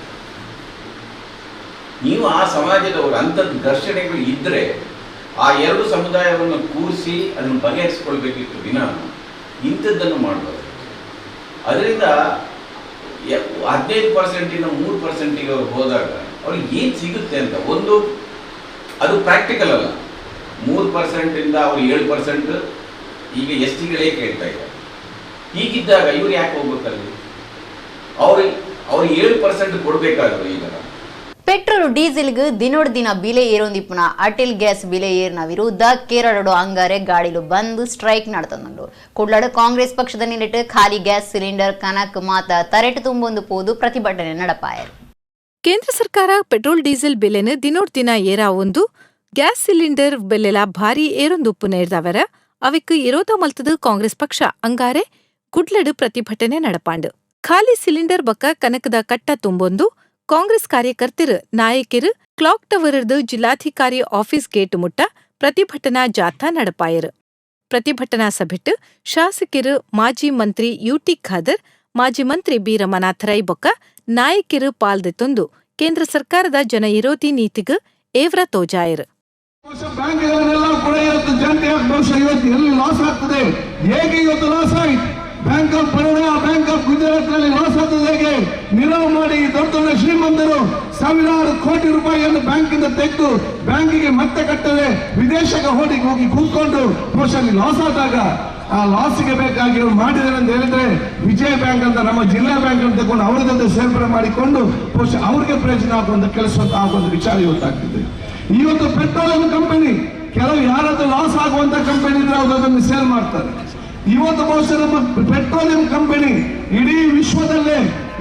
ನೀವು ಆ ಸಮಾಜದವರು ಅಂಥದ್ದು ಘರ್ಷಣೆಗಳು ಇದ್ದರೆ ಆ ಎರಡು ಸಮುದಾಯವನ್ನು ಕೂರಿಸಿ ಅದನ್ನು ಬಗೆಹರಿಸ್ಕೊಳ್ಬೇಕಿತ್ತು ವಿನ ಇಂಥದ್ದನ್ನು ಮಾಡಬಾರ್ದು. ಅದರಿಂದ 15% 3% ಅವ್ರು ಹೋದಾಗ ಅವ್ರಿಗೆ ಏನು ಸಿಗುತ್ತೆ ಅಂತ ಒಂದು ಅದು ಪ್ರಾಕ್ಟಿಕಲ್ ಅಲ್ಲ. 3% ಅವ್ರು 7% ಈಗ ಎಸ್ ಟಿಗಳೇ ಕೇಳ್ತಾ ಇದ್ದಾರೆ. ಹೀಗಿದ್ದಾಗ ಇವ್ರು ಯಾಕೆ ಹೋಗ್ಬೇಕಲ್ಲಿ? ಅವ್ರು 7% ಕೊಡಬೇಕಾದ್ರು ಈಗ ಪೆಟ್ರೋಲ್ ಡೀಸೆಲ್ಗೆ ದಿನೋಡ್ ದಿನ ಬಿಲೆ ಏರೊಂದಿಪ್ಪುನ ಅಟೆಲ್ ಗ್ಯಾಸ್ ಬಿಲೆ ಏರಿನ ವಿರುದ್ಧ ಕೇರಳಡು ಅಂಗಾರೆ ಗಾಡಿಲು ಬಂದು ಸ್ಟ್ರೈಕ್ ನಡೆತಂದು ಕುಡ್ಲಾಡು ಕಾಂಗ್ರೆಸ್ ಪಕ್ಷದ ನಿಲಿಟ್ಟು ಖಾಲಿ ಗ್ಯಾಸ್ ಸಿಲಿಂಡರ್ ಕನಕ್ ಮಾತ ತರೆಟು ತುಂಬೊಂದು ಪೋದು ಪ್ರತಿಭಟನೆ ನಡಪಾಯರು. ಕೇಂದ್ರ ಸರ್ಕಾರ ಪೆಟ್ರೋಲ್ ಡೀಸೆಲ್ ಬೆಲೆನ ದಿನೋಡ್ ದಿನ ಏರಾವೊಂದು ಗ್ಯಾಸ್ ಸಿಲಿಂಡರ್ ಬೆಲೆಲ ಭಾರಿ ಏರೊಂದುಪ್ಪು ನೇರ್ದವರ ಅವಿಕ್ ವಿರೋಧ ಮಲ್ತದು ಕಾಂಗ್ರೆಸ್ ಪಕ್ಷ ಅಂಗಾರೆ ಕುಡ್ಲಡು ಪ್ರತಿಭಟನೆ ನಡಪಾಂಡು. ಖಾಲಿ ಸಿಲಿಂಡರ್ ಬಕ್ಕ ಕನಕದ ಕಟ್ಟ ತುಂಬೊಂದು ಕಾಂಗ್ರೆಸ್ ಕಾರ್ಯಕರ್ತರು ನಾಯಕರು ಕ್ಲಾಕ್ ಟವರ್ದು ಜಿಲ್ಲಾಧಿಕಾರಿ ಆಫೀಸ್ ಗೇಟ್ ಮುಟ್ಟ ಪ್ರತಿಭಟನಾ ಜಾಥಾ ನಡಪಾಯರು. ಪ್ರತಿಭಟನಾ ಸಭೆಟ್ ಶಾಸಕರು ಮಾಜಿ ಮಂತ್ರಿ ಯುಟಿ ಖಾದರ್, ಮಾಜಿ ಮಂತ್ರಿ ಬಿ ರಮನಾಥ ರೈ ಬೊಕ್ಕ ನಾಯಕರು ಪಾಲ್ದೆತ್ತೊಂದು ಕೇಂದ್ರ ಸರ್ಕಾರದ ಜನ ವಿರೋಧಿ ನೀತಿಗೆ ಏವ್ರ ತೋಜಾಯರು. Bank of Baroda, bank of Gujarat ನಲ್ಲಿ ಲಾಸ್ ಆಗ್ತದೆ ಹೇಗೆ? ನೀರವ್ ಮಾಡಿ ದೊಡ್ಡ ದೊಡ್ಡ ಶ್ರೀಮಂತರು ಸಾವಿರಾರು ಕೋಟಿ ರೂಪಾಯಿಯನ್ನು ಬ್ಯಾಂಕಿಂದ ತೆಗೆದು ಬ್ಯಾಂಕಿಗೆ ಮತ್ತೆ ಕಟ್ಟದೆ ವಿದೇಶಕ್ಕೆ ಹೋಗಿ ಕೂತ್ಕೊಂಡು ಬಹುಶಃ ಲಾಸ್ ಆದಾಗ ಆ ಲಾಸ್ಗೆ ಬೇಕಾಗಿ ಮಾಡಿದ್ದಾರೆ ಅಂತ ಹೇಳಿದ್ರೆ ವಿಜಯ ಬ್ಯಾಂಕ್ ಅಂತ ನಮ್ಮ ಜಿಲ್ಲಾ ಬ್ಯಾಂಕ್ ಅಂತ ತಗೊಂಡು ಅವರ ಜೊತೆ ಸೇರ್ಪಡೆ ಮಾಡಿಕೊಂಡು ಬಹುಶಃ ಅವ್ರಿಗೆ ಪ್ರಯೋಜನ ಆಗುವಂತ ಕೆಲಸ ಆಗುವಂತ ವಿಚಾರ ಇವತ್ತಾಗ್ತಿದೆ. ಇವತ್ತು ಪೆಟ್ರೋಲಿಯಂ ಕಂಪನಿ ಕೆಲವು ಯಾರಾದ್ರೂ ಲಾಸ್ ಆಗುವಂತ ಕಂಪನಿ ಇದ್ರೆ ಅವರು ಅದನ್ನು ಸೇಲ್ ಮಾಡ್ತಾರೆ. ಇವತ್ತು ಬಹುಶಃ ನಮ್ಮ ಪೆಟ್ರೋಲಿಯಂ ಕಂಪನಿ ಇಡೀ ವಿಶ್ವದಲ್ಲೇ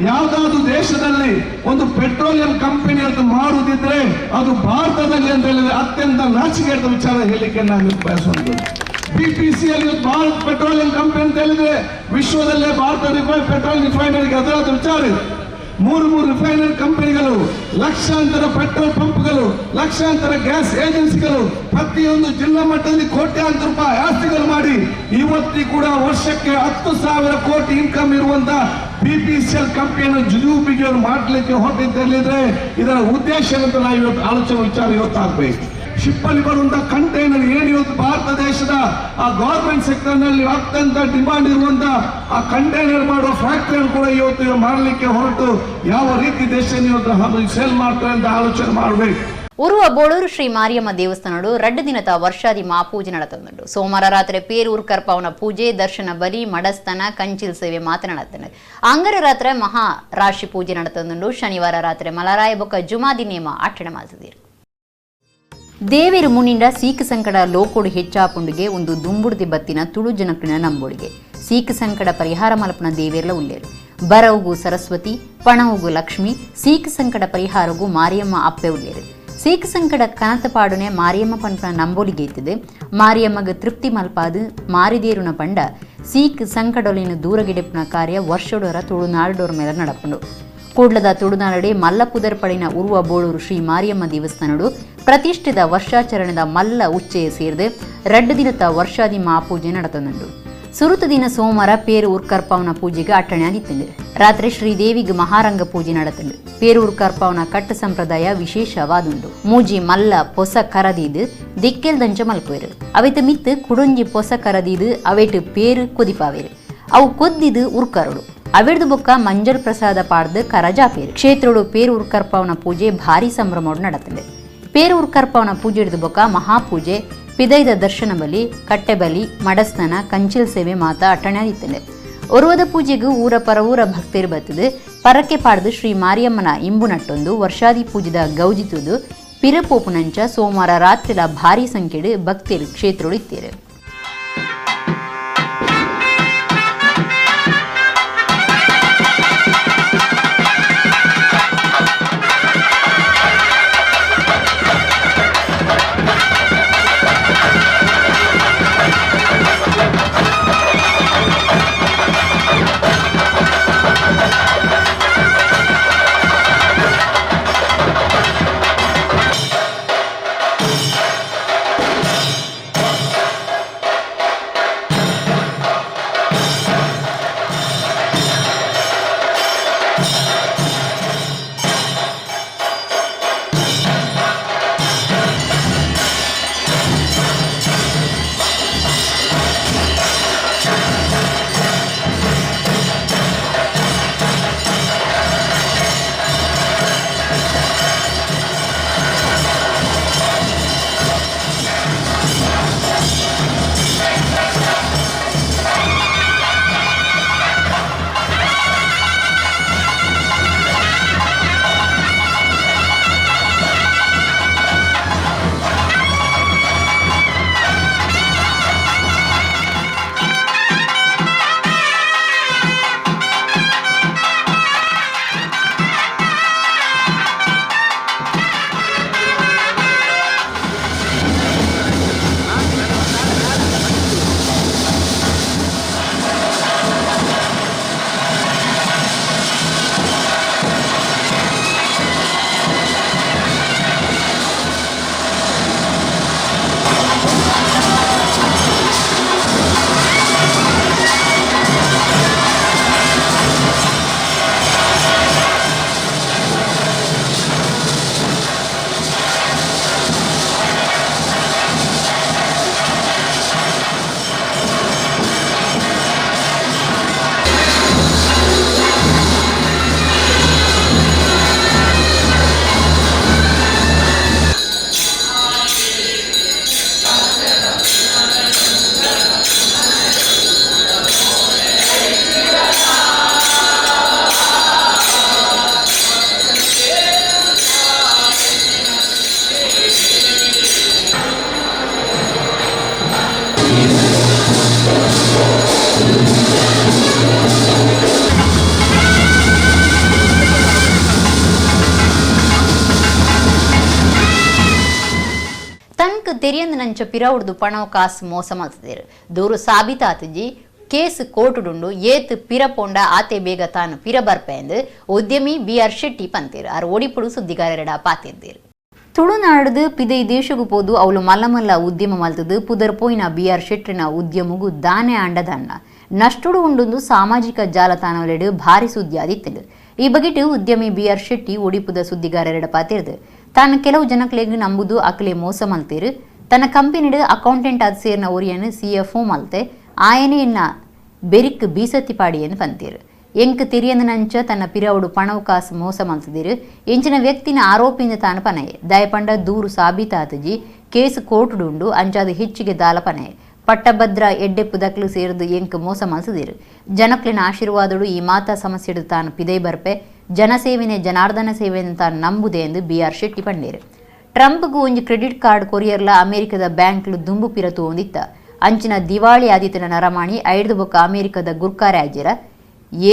ಯಾವುದಾದ್ರು ದೇಶದಲ್ಲಿ ಒಂದು ಪೆಟ್ರೋಲಿಯಂ ಕಂಪನಿ ಅಂತ ಮಾಡುವುದಿದ್ರೆ ಅದು ಭಾರತದಲ್ಲಿ ಅಂತ ಹೇಳಿದ್ರೆ ಅತ್ಯಂತ ನಾಚಿಕೆಯ ವಿಚಾರ ಹೇಳಲಿಕ್ಕೆ ನಾನು ಬಯಸುವಂಥದ್ದು. ಬಿಪಿಸಿ ಅಲ್ಲಿ ಭಾರತ್ ಪೆಟ್ರೋಲಿಯಂ ಕಂಪನಿ ಅಂತ ಹೇಳಿದ್ರೆ ವಿಶ್ವದಲ್ಲೇ ಭಾರತ ಪೆಟ್ರೋಲ್ ರಿಫೈನರಿಗೆ ಅದರ ವಿಚಾರ ಇದೆ. 3 ರಿಫೈನರಿ ಕಂಪನಿಗಳು, ಲಕ್ಷಾಂತರ ಪೆಟ್ರೋಲ್ ಪಂಪ್ಗಳು, ಲಕ್ಷಾಂತರ ಗ್ಯಾಸ್ ಏಜೆನ್ಸಿಗಳು, ಪ್ರತಿಯೊಂದು ಜಿಲ್ಲಾ ಮಟ್ಟದಲ್ಲಿ ಕೋಟ್ಯಾಂತರ ರೂಪಾಯಿ ಆಸ್ತಿಗಳು ಮಾಡಿ ಇವತ್ತಿ ಕೂಡ ವರ್ಷಕ್ಕೆ 10,000 ಕೋಟಿ ಇನ್ಕಮ್ ಇರುವಂತ ಬಿಪಿಸಿಎಲ್ ಕಂಪನಿಯನ್ನು ಜುಜುಬಿಗೆ ಮಾಡಲಿಕ್ಕೆ ಹೊರಟಿದ್ದರೆ ಇದರ ಉದ್ದೇಶ ಅಂತ ನಾವು ಇವತ್ತು ಆಲೋಚನೆ ವಿಚಾರ ಇವತ್ತಾಗಬೇಕು. ಶಿಪ್ಪಲ್ಲಿ ಬರುವಂತ ಕಂಟೈನರ್ ಏನು ಇವತ್ತು ಭಾರತ ದೇಶದ ಆ ಗವರ್ಮೆಂಟ್ ಸೆಕ್ಟರ್ ನಲ್ಲಿ ಅತ್ಯಂತ ಡಿಮಾಂಡ್ ಇರುವಂತ ಆ ಕಂಟೈನರ್ ಮಾಡುವ ಫ್ಯಾಕ್ಟರಿ ಕೂಡ ಇವತ್ತು ಮಾಡಲಿಕ್ಕೆ ಹೊರಟು ಯಾವ ರೀತಿ ದೇಶ ಇವತ್ತು ಸೇಲ್ ಮಾಡ್ತಾರೆ ಅಂತ ಆಲೋಚನೆ ಮಾಡಬೇಕು. Urwa Boloor Shri Mariamma ದೇವಸ್ಥಾನಡು ರಡ್ಡು ದಿನದ ವರ್ಷಾದಿ ಮಹಾಪೂಜೆ ನಡತಂದುಂಡು. ಸೋಮವಾರ ರಾತ್ರಿ ಪೇರೂರು ಕರ್ಪಾವನ ಪೂಜೆ, ದರ್ಶನ ಬಲಿ, ಮಡಸ್ಥಾನ, ಕಂಚಿಲ್ ಸೇವೆ ಮಾತನಾಡತಂಡು. ಅಂಗರ ರಾತ್ರಿ ಮಹಾ ರಾಶಿ ಪೂಜೆ ನಡತಂದುಂಡು. ಶನಿವಾರ ರಾತ್ರಿ ಮಲರಾಯ ಬೊಕ್ಕ ಜುಮಾದಿ ನೇಮ ಆಚರಣೆ ಮಾಡ್ತಿದ್ದೀರು. ದೇವೇರು ಮುನಿಂಡ ಸೀಕ ಸಂಕಡ ಲೋಕೋಡು ಹೆಚ್ಚಾಪುಂಡುಗೆ ಒಂದು ದುಂಬುಡ್ದಿ ಬತ್ತಿನ ತುಳು ಜನಕ್ಕಿನ ನಂಬೋಡಿಗೆ ಸೀಕ ಸಂಕಡ ಪರಿಹಾರ ಮಲ್ಪನ ದೇವೇರ್ಲ ಉಲ್ಲೇರು. ಬರವುಗು ಸರಸ್ವತಿ, ಪಣವುಗು ಲಕ್ಷ್ಮಿ, ಸೀಕ ಸಂಕಡ ಪರಿಹಾರಗು ಮಾರಿಯಮ್ಮ ಅಪ್ಪೆ ಉಲ್ಲೇರು. ಸೀಕ ಸಂಕಡ ಕನತ ಪಾಡುನೆ ಮಾರಿಯಮ್ಮ ಪನ್ಪನ ನಂಬೋಲಿಗೆ ಇತ್ತದೆ. ಮಾರಿಯಮ್ಮಗ ತೃಪ್ತಿ ಮಲ್ಪಾದು ಮಾರಿದೇರುನ ಪಂಡ ಸೀಕ್ ಸಂಕಡೊಲಿನ ದೂರಗಿಡೆಪ್ನ ಕಾರ್ಯ ವರ್ಷಡೋರ ತುಳುನಾಡೋರ ಮೇಲೆ ನಡಪುಂಡು. ಕೂಡ್ಲದ ತುಳುನಾಡಡೆ ಮಲ್ಲ ಪುದರ್ಪಡಿನ ಉರುವ ಬೋಳೂರು ಶ್ರೀ ಮಾರಿಯಮ್ಮ ದೇವಸ್ಥಾನಡು ಪ್ರತಿಷ್ಠಿತ ವರ್ಷಾಚರಣೆದ ಮಲ್ಲ ಉಚ್ಚೆಯ ಸೇರಿದು ರಡ್ಡು ದಿನದ ವರ್ಷಾದಿ ಮಹಾಪೂಜೆ ನಡತಂದುಂಡು. ಸುರುತ ದಿನ ಸೋಮವಾರ ಪೇರು ಉರ್ಕರ್ಪಾವನ ಪೂಜೆಗೆ ಅಟ್ಟಣೆ ಆದಿತ್ತಂಡು. ರಾತ್ರಿ ಶ್ರೀದೇವಿಗೆ ಮಹಾರಂಗ ಪೂಜೆ ನಡತಂಡು. ಪೇರು ಉರ್ಕರ್ಪಾವನ ಕಟ್ಟ ಸಂಪ್ರದಾಯ ವಿಶೇಷವಾದುಂಡು. ಮೂಜಿ ಮಲ್ಲ ಪೊಸ ಕರದೀದು ದಿಕ್ಕೆಲ್ದಂಚ ಮಲ್ಪೇರು. ಅವೆತ ಮಿತ್ತು ಕುಡೊಂಜಿ ಪೊಸ ಕರದೀದು ಅವೆಟು ಪೇರು ಕೊದಿಪಾವೇರು. ಅವು ಕೊದ್ದಿದು ಉರ್ಕರುಡು. ಅವೆಡ್ದು ಬೊಕ್ಕ ಮಂಜಲ್ ಪ್ರಸಾದ ಪಾಡ್ದು ಕರಜಾಪೇರು. ಕ್ಷೇತ್ರೋಡು ಪೇರು ಉರ್ಕರ್ಪಾವನ ಪೂಜೆ ಭಾರಿ ಸಂಭ್ರಮೋಡು ನಡತಂಡು. ಪೇರು ಉರ್ಕರ್ಪಾವನ ಪೂಜೆ ಹಿಡಿದು ಬೊಕ್ಕ ಮಹಾಪೂಜೆ, ಪಿದೈದ ದರ್ಶನ ಬಲಿ, ಕಟ್ಟೆ ಬಲಿ, ಮಡಸ್ನಾನ, ಕಂಚಿಲ್ ಸೇವೆ ಮಾತಾ ಅಟ್ಟಣೆ ಆದಿತ್ತಂಡೆ. ಒರುವದ ಪೂಜೆಗೂ ಊರ ಪರವೂರ ಭಕ್ತರು ಬರ್ತದೆ. ಪರಕ್ಕೆ ಪಾಡ್ದು ಶ್ರೀ ಮಾರಿಯಮ್ಮನ ಇಂಬು ನಟ್ಟೊಂದು ವರ್ಷಾದಿ ಪೂಜೆದ ಗೌಜಿತುದು ಪಿರಪೋಪುನಂಚ ಸೋಮವಾರ ರಾತ್ರಿಲ ಭಾರಿ ಸಂಖ್ಯೆಡು ಭಕ್ತರು ಕ್ಷೇತ್ರೋಡು ಇತ್ತೇರು. ತೆರಿಯಂದ ನಂಚ ಪಿರವುಡ್ದು ಪಣವು ಕಾಸು ಮೋಸ ಮಲ್ತದೇರು. ದೂರು ಸಾಬೀತಾತಜಿ ಕೇಸ್ ಕೋರ್ಟುಡುಂಡು ಏತ್ ಪಿರ ಪೋಂಡ ಆತೆ ಬೇಗ ತಾನು ಪಿರ ಬರ್ಪೆಂದು ಉದ್ಯಮಿ ಬಿ ಆರ್ ಶೆಟ್ಟಿ ಪಂತೇರು. ಆರ್ ಒಡಿಪುಡು ಸುದ್ದಿಗಾರರೆಡ ಪಾತಿದ್ದೇರು. ತುಳುನಾಡ್ದು ಪಿದೈ ದೇಶಗು ಪೋದು ಅವಳು ಮಲ್ಲ ಮಲ್ಲ ಉದ್ಯಮ ಮಲ್ತದು ಪುದರ್ ಪೋಯಿನ ಬಿ ಆರ್ ಶೆಟ್ಟಿನ ಉದ್ಯಮಗು ದಾನೆ ಆಂಡದನ್ನ ನಷ್ಟುಡು ಉಂಡೊಂದು ಸಾಮಾಜಿಕ ಜಾಲತಾಣಲೆಡು ಭಾರಿ ಸುದ್ದಿ ಆದಿತ್ತಂಡು. ಈ ಬಗೆಟ್ ಉದ್ಯಮಿ ಬಿ ಆರ್ ಶೆಟ್ಟಿ ಒಡಿಪುದ ಸುದ್ದಿಗಾರರೆಡ ಪಾತಿರ್ದು. ತಾನು ಕೆಲವು ಜನಕ್ಲೆಗ್ ನಂಬುದು ಅಕ್ಲೆ ಮೋಸ ಮಲ್ತೇರು. ತನ್ನ ಕಂಪನಿಡು ಅಕೌಂಟೆಂಟ್ ಆದ ಸೇರಿನ ಒರಿಯನು ಸಿಎಫ್ಒ ಮಲ್ತೆ ಆಯನೆ ಇನ್ನ ಬೆರಿಕ್ ಬೀಸತ್ತಿ ಪಾಡಿಯನ್ನು ಪಂತೇರು. ಎಂಕ್ ತಿರಿಯಂದನಂಚ ತನ್ನ ಪಿರವುಡು ಪಣವಕಾಸು ಮೋಸ ಮಲ್ತದಿರು. ಎಂಚಿನ ವ್ಯಕ್ತಿನ ಆರೋಪಿಯಿಂದ ತಾನು ಪನಯೆ ದಯಪಂಡ ದೂರು ಸಾಬೀತಾತಜಿ ಕೇಸ್ ಕೋರ್ಟುಡುಂಡು ಅಂಚಾದ ಹೆಚ್ಚಿಗೆ ದಾಲ ಪನಯೆ. ಪಟ್ಟಭದ್ರ ಎಡ್ಡೆಪ್ಪು ದಕ್ಲು ಸೇರಿದು ಎಂಕ್ ಮೋಸ ಮಲ್ತದಿರು. ಜನಕ್ಲಿನ ಆಶೀರ್ವಾದಡು ಈ ಮಾತಾ ಸಮಸ್ಯೆಡು ತಾನು ಪಿದೈ ಬರ್ಪೆ. ಜನಸೇವೆನೆ ಜನಾರ್ದನ ಸೇವೆಯನ್ನು ತಾನು ನಂಬುದೆ ಎಂದು ಬಿ.ಆರ್. ಶೆಟ್ಟಿ ಪಂಡೇರು. ಟ್ರಂಪ್ಗೂ ಒಂಜಿ ಕ್ರೆಡಿಟ್ ಕಾರ್ಡ್ ಕೊರಿಯರ್ಲ ಅಮೆರಿಕದ ಬ್ಯಾಂಕ್ಲು ದುಂಬು ಪಿರತು ಹೊಂದಿತ್ತ. ಅಂಚಿನ ದಿವಾಳಿ ಆದಿತನ ನರಮಾಣಿ ಐಡ್ದು ಬೊಕ್ಕ ಅಮೆರಿಕದ ಗುರ್ಕಾರೆ ಆಜಿರ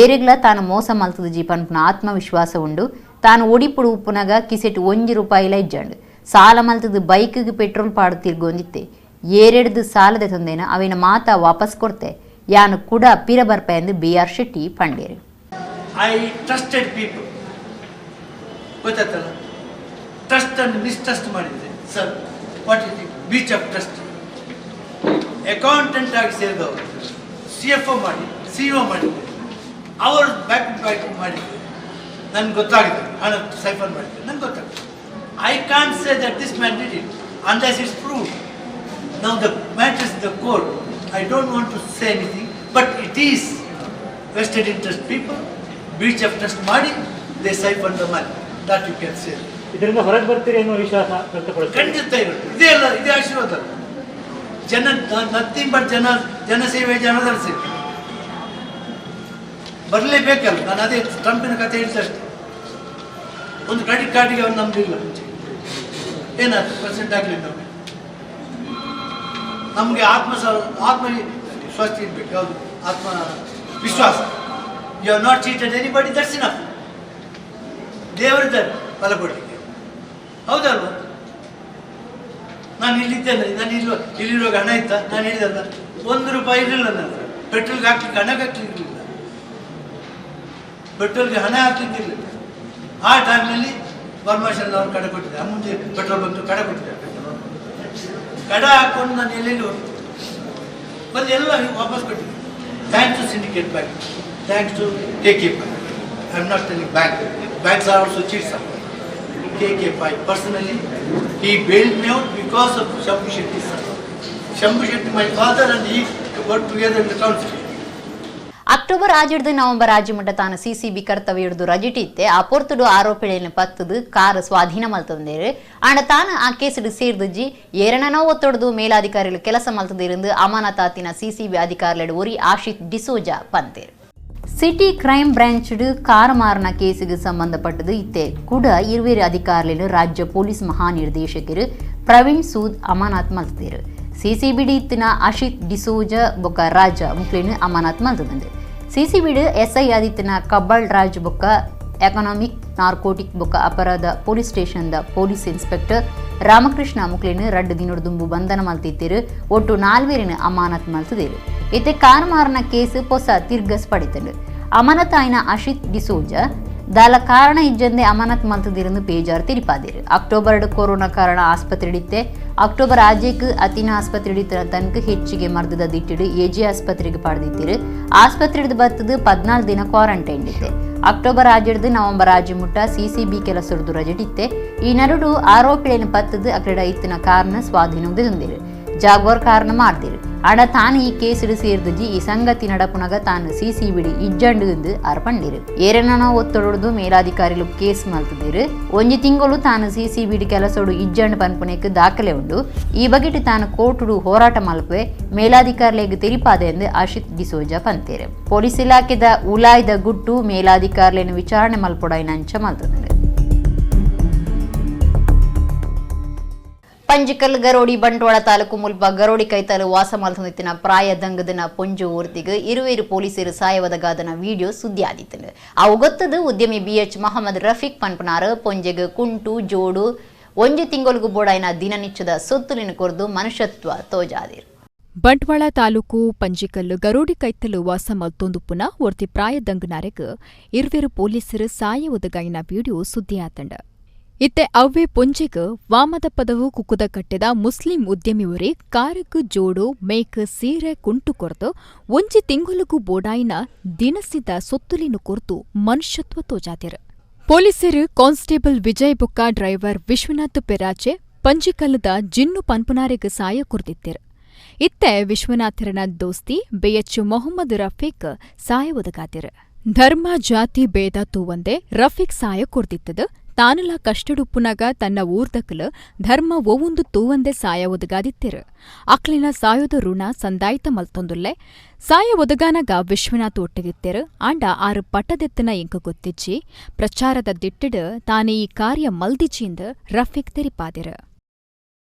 ಏರೆಗ್ಲ ತಾನು ಮೋಸ ಮಲ್ತದ ಜಿ ಪನ್ಪುನ ಆತ್ಮವಿಶ್ವಾಸ ಉಂಡು. ತಾನು ಒಡಿಪುಡು ಉಪ್ಪುನಗ ಕಿಸೆಟ್ 1 ರೂಪಾಯಿಲ ಇಜ್ಜಂಡು. ಸಾಲ ಮಲ್ತದ ಬೈಕ್ಗೆ ಪೆಟ್ರೋಲ್ ಪಾಡು ತಿರ್ಗೊಂದಿತ್ತೆ. ಏರೆಡ್ದು ಸಾಲದ ತಂದೇನ ಅವೇನ ಮಾತಾ ವಾಪಸ್ ಕೊಡ್ತೆ. ಯಾನು ಕೂಡ ಪಿರ ಬರ್ಪೆ ಎಂದು ಬಿ.ಆರ್. ಶೆಟ್ಟಿ ಪಂಡೇರು. I trusted people ಗೊತ್ತಾಯ್ತಲ್ಲ, trust and mistrust ಮಾಡಿದರೆ sir what is the breach of trust. Accountant ಆಗಿ ಸೇರಿದವರು CFO ಮಾಡಿ CEO ಮಾಡಿದ್ದಾರೆ, ಅವರು ಬ್ಯಾಕ್ ಬ್ಯಾಕ್ ಮಾಡಿದ್ದಾರೆ, ನನಗೆ ಗೊತ್ತಾಗಿದೆ ಹಣ ಸೈಫರ್ ಮಾಡಿದ್ದಾರೆ, ನನಗೆ ಗೊತ್ತಾಗಿದೆ. I can't say that this man did it unless it's prove. Now the matter is the court. I don't want to say anything, but it is vested interest people breach of trust ಮಾಡಿ they siphon the money, that you can say. ಇದರಿಂದ ಹೊರಗೆ ಬರ್ತೀರಿ ಅನ್ನೋ ವಿಶ್ವಾಸ ವ್ಯಕ್ತಪಡಿಸ್ತೀರಿ? ಖಂಡಿತ ಇರುತ್ತೆ. ಇದೇ ಅಲ್ಲ, ಇದೇ ಆಶೀರ್ವಾದ ಅಲ್ಲ. ಜನ ನಥಿಂಗ್ ಬಟ್ ಜನ ಜನಸೇವೆ ಜನರ ಸೇವೆ ಬರಲೇಬೇಕಲ್ಲ. ನಾನು ಅದೇ ಟ್ರಂಪಿನ ಕಥೆ ಹೇಳಿದಷ್ಟೇ. ಒಂದು ಕ್ರೆಡಿಟ್ ಕಾರ್ಡಿಗೆ ಅವನು ನಂಬಲಿಲ್ಲ ಮುಂಚೆ, ಏನಾಯ್ತು ಪ್ರೆಸಿಡೆಂಟ್ ಆಗಲಿಲ್ಲ. ನಮಗೆ ಆತ್ಮ ಆತ್ಮ ಸ್ವಸ್ತಿ ಇರಬೇಕು, ಯಾವುದು ಆತ್ಮ ವಿಶ್ವಾಸ. You are not cheated anybody, that's enough. ದೇವರಿದ್ದಾರೆ ಫಲ ಕೊಡಲಿಕ್ಕೆ, ಹೌದಲ್ವ? ನಾನು ಇಲ್ಲಿದ್ದೇನೆ, ನಾನು ಇಲ್ಲಿರುವಾಗ ಹಣ ಇತ್ತ? ನಾನು ಹೇಳಿದಲ್ಲ, 1 ರೂಪಾಯಿ ಇರಲಿಲ್ಲ ನನ್ನ ಹತ್ರ. ಪೆಟ್ರೋಲ್ಗೆ ಹಾಕ್ಲಿಕ್ಕೆ ಹಣ ಹಾಕ್ಲಿಕ್ಕೆ ಇರಲಿಲ್ಲ, ಪೆಟ್ರೋಲ್ಗೆ ಹಣ ಹಾಕ್ಲಿಕ್ಕೆ ಇರಲಿಲ್ಲ. ಆ ಟೈಮ್ನಲ್ಲಿ ವರ್ಮಾಶನ್ ಅವರು ಕಡೆ ಕೊಟ್ಟಿದ್ದಾರೆ, ಮುಂದೆ ಪೆಟ್ರೋಲ್ ಬಂತು ಕಡೆ ಕೊಟ್ಟಿದ್ದಾರೆ. ಪೆಟ್ರೋಲ್ ಕಡ ಹಾಕ್ಕೊಂಡು ನಾನು ಎಲ್ಲೆಲ್ಲಿ ಹೋಗ್ತೀನಿ ಬಂದು ಎಲ್ಲ ವಾಪಸ್ ಕೊಟ್ಟಿದ್ದೆ. Thanks to Syndicate Bank, thanks to K K Pai. I am not telling bank, banks are also cheats. K K Pai personally he bailed me out because of Shambhu Shetty sir. Shambhu Shetty my father and he work together in the council. October ಆಜಿಡ್ದು November ಆಜಿಮುಟ್ಟ ತಾನು CCB ಕರ್ತವ್ಯ ಹಿಡಿದು ರಜಿಟಿತ್ತೆ. ಆ ಪೊರ್ತುಡು ಆರೋಪಿಗಳನ್ನು ಪತ್ತದು car ಸ್ವಾಧೀನ ಮಲ್ತಂದೇರು. ಆಂಡ ತಾನು ಆ ಕೇಸುಡು ಸೇರ್ದುಜ್ಜಿ ಏರಣನೋ ಒತ್ತೊಡ್ದು ಮೇಲಾಧಿಕಾರಿಗಳು ಕೆಲಸ ಮಲ್ತದಿருந்து ಅಮಾನತಾತಿನ ಸಿಸಿಬಿ ಅಧಿಕಾರಿಗಳು ಒರಿ Ashith D'Souza ಪಂತೇರು. City crime branched car ಮಾರನ ಕೇಸಿಗೆ ಸಂಬಂಧಪಟ್ಟದು ಇತ್ತೆ ಕೂಡ ಇರುವೇರು ಅಧಿಕಾರಿಗಳು ರಾಜ್ಯ ಪೊಲೀಸ್ ಮಹಾನಿರ್ದೇಶಕರು ಪ್ರವೀಣ್ ಸೂದ್ ಅಮಾನತ್ ಮಲ್ತದೇರು. ಸಿಸಿಬಿಡಿ ಇತ್ತಿನ ಅಶಿತ್ ಡಿಸೋಜಾ ಬೊಕ್ಕ ರಾಜ ಮುಕ್ಲಿನ ಅಮಾನತ್ ಮಲ್ತದಂಡು. ಸಿಸಿಬಿಡಿ ಎಸ್ಐ ಆದಿತ್ಯನ ಕಬ್ಬಾಳ್ ರಾಜ್ ಬೊಕ್ಕ ಎಕನಾಮಿಕ್ ನಾರ್ಕೋಟಿಕ್ ಬೊಕ್ಕ ಅಪರಾಧ ಪೊಲೀಸ್ ಸ್ಟೇಷನ್ದ ಪೊಲೀಸ್ ಇನ್ಸ್ಪೆಕ್ಟರ್ ರಾಮಕೃಷ್ಣ ಮುಕ್ಲಿನ 2 ದಿನದ ದುಂಬು ಬಂಧನ ಮಲ್ತಿತ್ತೀರು. ಒಟ್ಟು 4 ಅಮಾನತ್ ಮಲ್ತದೇರು. ಇತ್ತೆ ಕಾರ್ ಮಾರನ ಕೇಸ್ ಪೊಸ ತಿರ್ಗಸ್ ಪಡಿತಂಡು. ಅಮಾನತ್ ಆಯ್ನ ಅಶಿತ್ ಡಿಸೋಜಾ ದಾಲ ಕಾರಣ ಇಜ್ಜಂದೆ ಅಮಾನತ್ ಮಲ್ತದಿರಂದು ಪೇಜಾರ್ ತಿರಿಪಾದಿರು. ಅಕ್ಟೋಬರ್ ಕೊರೋನಾ ಕಾರಣ ಆಸ್ಪತ್ರೆ ಹಿಡಿತೆ. ಅಕ್ಟೋಬರ್ ಆಜೆಕ್ ಅತಿನ ಆಸ್ಪತ್ರೆ ಹಿಡಿತ ತನಕ ಹೆಚ್ಚಿಗೆ ಮರ್ದದ ದಿಟ್ಟಿಡು ಎಜಿ ಆಸ್ಪತ್ರೆಗೆ ಪಡೆದಿತ್ತಿರು. ಆಸ್ಪತ್ರೆ ಹಿಡಿದು ಬತ್ತದು 14 ದಿನ ಕ್ವಾರಂಟೈನ್ ಇತ್ತೆ. ಅಕ್ಟೋಬರ್ ಆಜಿಡ್ದು ನವೆಂಬರ್ ಆಜಿ ಮುಟ್ಟ ಸಿಸಿಬಿ ಕೆಲಸದ್ದು ರಜೆಟಿತ್ತೆ. ಈ ನಡುಡು ಆರೋಪಿಗಳನ್ನು ಪತ್ತದು ಅಕಡೆ ಇತ್ತಿನ ಕಾರಣ ಸ್ವಾಧೀನ ತಂದಿರು. ಜಾಗ್ವಾರ್ ಕಾರಣ ಮಾಡ್ದಿರು. ಆಡ ತಾನು ಈ ಕೇಸಿಡು ಸೇರ್ದುಜಿ ಈ ಸಂಗತಿ ನಡಪುನಗ ತಾನು ಸಿಸಿಬಿಡಿ ಇಜ್ಜಂಡು ಎಂದು ಅರ್ಪಂಡಿರು. ಏರನೋ ಒತ್ತೊಡದು ಮೇಲಾಧಿಕಾರಿಗಳು ಕೇಸ್ ಮಲ್ತದಿರು. ಒಂಜಿ ತಿಂಗಳು ತಾನು ಸಿಸಿಬಿಡಿ ಕೆಲಸೋಡು ಇಜ್ಜಂಡು ಪನ್ಪುನೆಕ್ ದಾಖಲೆ ಉಂಡು. ಈ ಬಗೆಟ್ ತಾನು ಕೋರ್ಟುಡು ಹೋರಾಟ ಮಲ್ಪೆ ಮೇಲಾಧಿಕಾರಿಗಳಿಗೆ ತೆರಿಪಾದೆ ಎಂದು ಆಶಿತ್ ಡಿಸೋಜಾ ಪಂತೇರು. ಪೊಲೀಸ್ ಇಲಾಖೆದ ಉಲಾಯ್ದ ಗುಟ್ಟು ಮೇಲಾಧಿಕಾರಿಗಳನ್ನು ವಿಚಾರಣೆ ಮಲ್ಪೊಡೈನಂಚ ಮಲ್ತದಂಡು. ಪಂಜಿಕಲ್ ಗರೋಡಿ ಬಂಟ್ವಾಳ ತಾಲೂಕು ಮುಲ್ಪ ಗರೋಡಿ ಕೈತಾಲು ವಾಸ ಮಲ್ತೊಂದಿತ್ತಿನ ಪ್ರಾಯ ದಂಗದನ ಪೊಂಜು ಊರ್ತಿಗ್ ಇರುವೇರು ಪೊಲೀಸರು ಸಾಯವದಗಾದನ ವಿಡಿಯೋ ಸುದ್ದಿ ಆದಿತ್ತನು. ಅವು ಗೊತ್ತದು ಉದ್ಯಮಿ ಬಿಎಚ್ ಮೊಹಮ್ಮದ್ ರಫೀಕ್ ಪನ್ಪನಾರ್ ಪೊಂಜೆಗ್ ಕುಂಟು ಜೋಡು ಒಂಜಿ ತಿಂಗೊಲ್ಗು ಬೋಡಾಯಿನ ದಿನನಿಚ್ಚದ ಸೊತ್ತುಲಿನ ಕೊರ್ದು ಮನುಷ್ಯತ್ವ ತೋಜಾದಿರು. ಬಂಟ್ವಾಳ ತಾಲೂಕು ಪಂಜಿಕಲ್ಲು ಗರೋಡಿ ಕೈತಲು ವಾಸ ಮಲ್ತೊಂದುಪ್ಪುನ ಒರ್ತಿ ಪ್ರಾಯ ದಂಗನಾರೆಗ್ ಇರುವೇರು ಪೊಲೀಸರು ಸಾಯ ಒದಗಾಯಿನ ವಿಡಿಯೋ ಸುದ್ದಿ ಆತಂಡ. ಇತ್ತೆ ಅವ್ವೆ ಪೊಂಜೆಗ್ ವಾಮದ ಪದವು ಕುಕ್ಕುದ ಕಟ್ಟೆದ ಮುಸ್ಲಿಂ ಉದ್ಯಮಿಯೊರಿ ಕಾರಕ್ ಜೋಡು ಮೇಕ್ ಸೀರೆ ಕುಂಟು ಕೊರ್ದು ಒಂಜಿ ತಿಂಗೊಲುಗು ಬೋಡಾಯಿನ ದಿನಸಿದ ಸೊತ್ತುಲಿನ ಕೊರ್ದು ಮನುಷ್ಯತ್ವ ತೋಜಾದಿರು. ಪೊಲೀಸರು ಕಾನ್ಸ್ಟೇಬಲ್ ವಿಜಯ್ ಬೊಕ್ಕ ಡ್ರೈವರ್ ವಿಶ್ವನಾಥ್ ಪೆರಾಚೆ ಪಂಜಿಕಲ್ಲದ ಜಿನ್ನು ಪನ್ಪುನಾರೆಗ್ ಸಾಯ ಕೊರ್ದಿತ್ತೆರು. ಇತ್ತೆ ವಿಶ್ವನಾಥರನ ದೋಸ್ತಿ ಬಿಎಚ್ ಮೊಹಮ್ಮದ್ ರಫೀಕ್ ಸಾಯ ಒದಗಾದಿರು. ಧರ್ಮ ಜಾತಿ ಭೇದ ತೂವಂದೆ ರಫೀಕ್ ಸಾಯ ಕೊರ್ದಿತ್ತದು ತಾನುಲ ಕಷ್ಟಡುಪ್ಪುನಗ ತನ್ನ ಊರ್ದಕಲು ಧರ್ಮ ಒವುಂದು ತೂವಂದೆ ಸಾಯ ಒದಗಾದಿತ್ತಿರು. ಅಕ್ಲಿನ ಸಾಯೋದ ಋಣ ಸಂದಾಯ್ತ ಮಲ್ತೊಂದುಲ್ಲೆ. ಸಾಯ ಒದಗಾನಗ ವಿಶ್ವನಾಥ್ ಒಟ್ಟಿಗಿತ್ತಿರು. ಆಂಡ ಆರು ಪಟ್ಟದೆತ್ತನ ಎಂಕು ಗೊತ್ತಿಜ್ಜಿ. ಪ್ರಚಾರದ ದಿಟ್ಟಿಡು ತಾನೇ ಈ ಕಾರ್ಯ ಮಲ್ದಿಜಿಂದು ರಫೀಕ್ ತೆರಿಪಾದಿರು.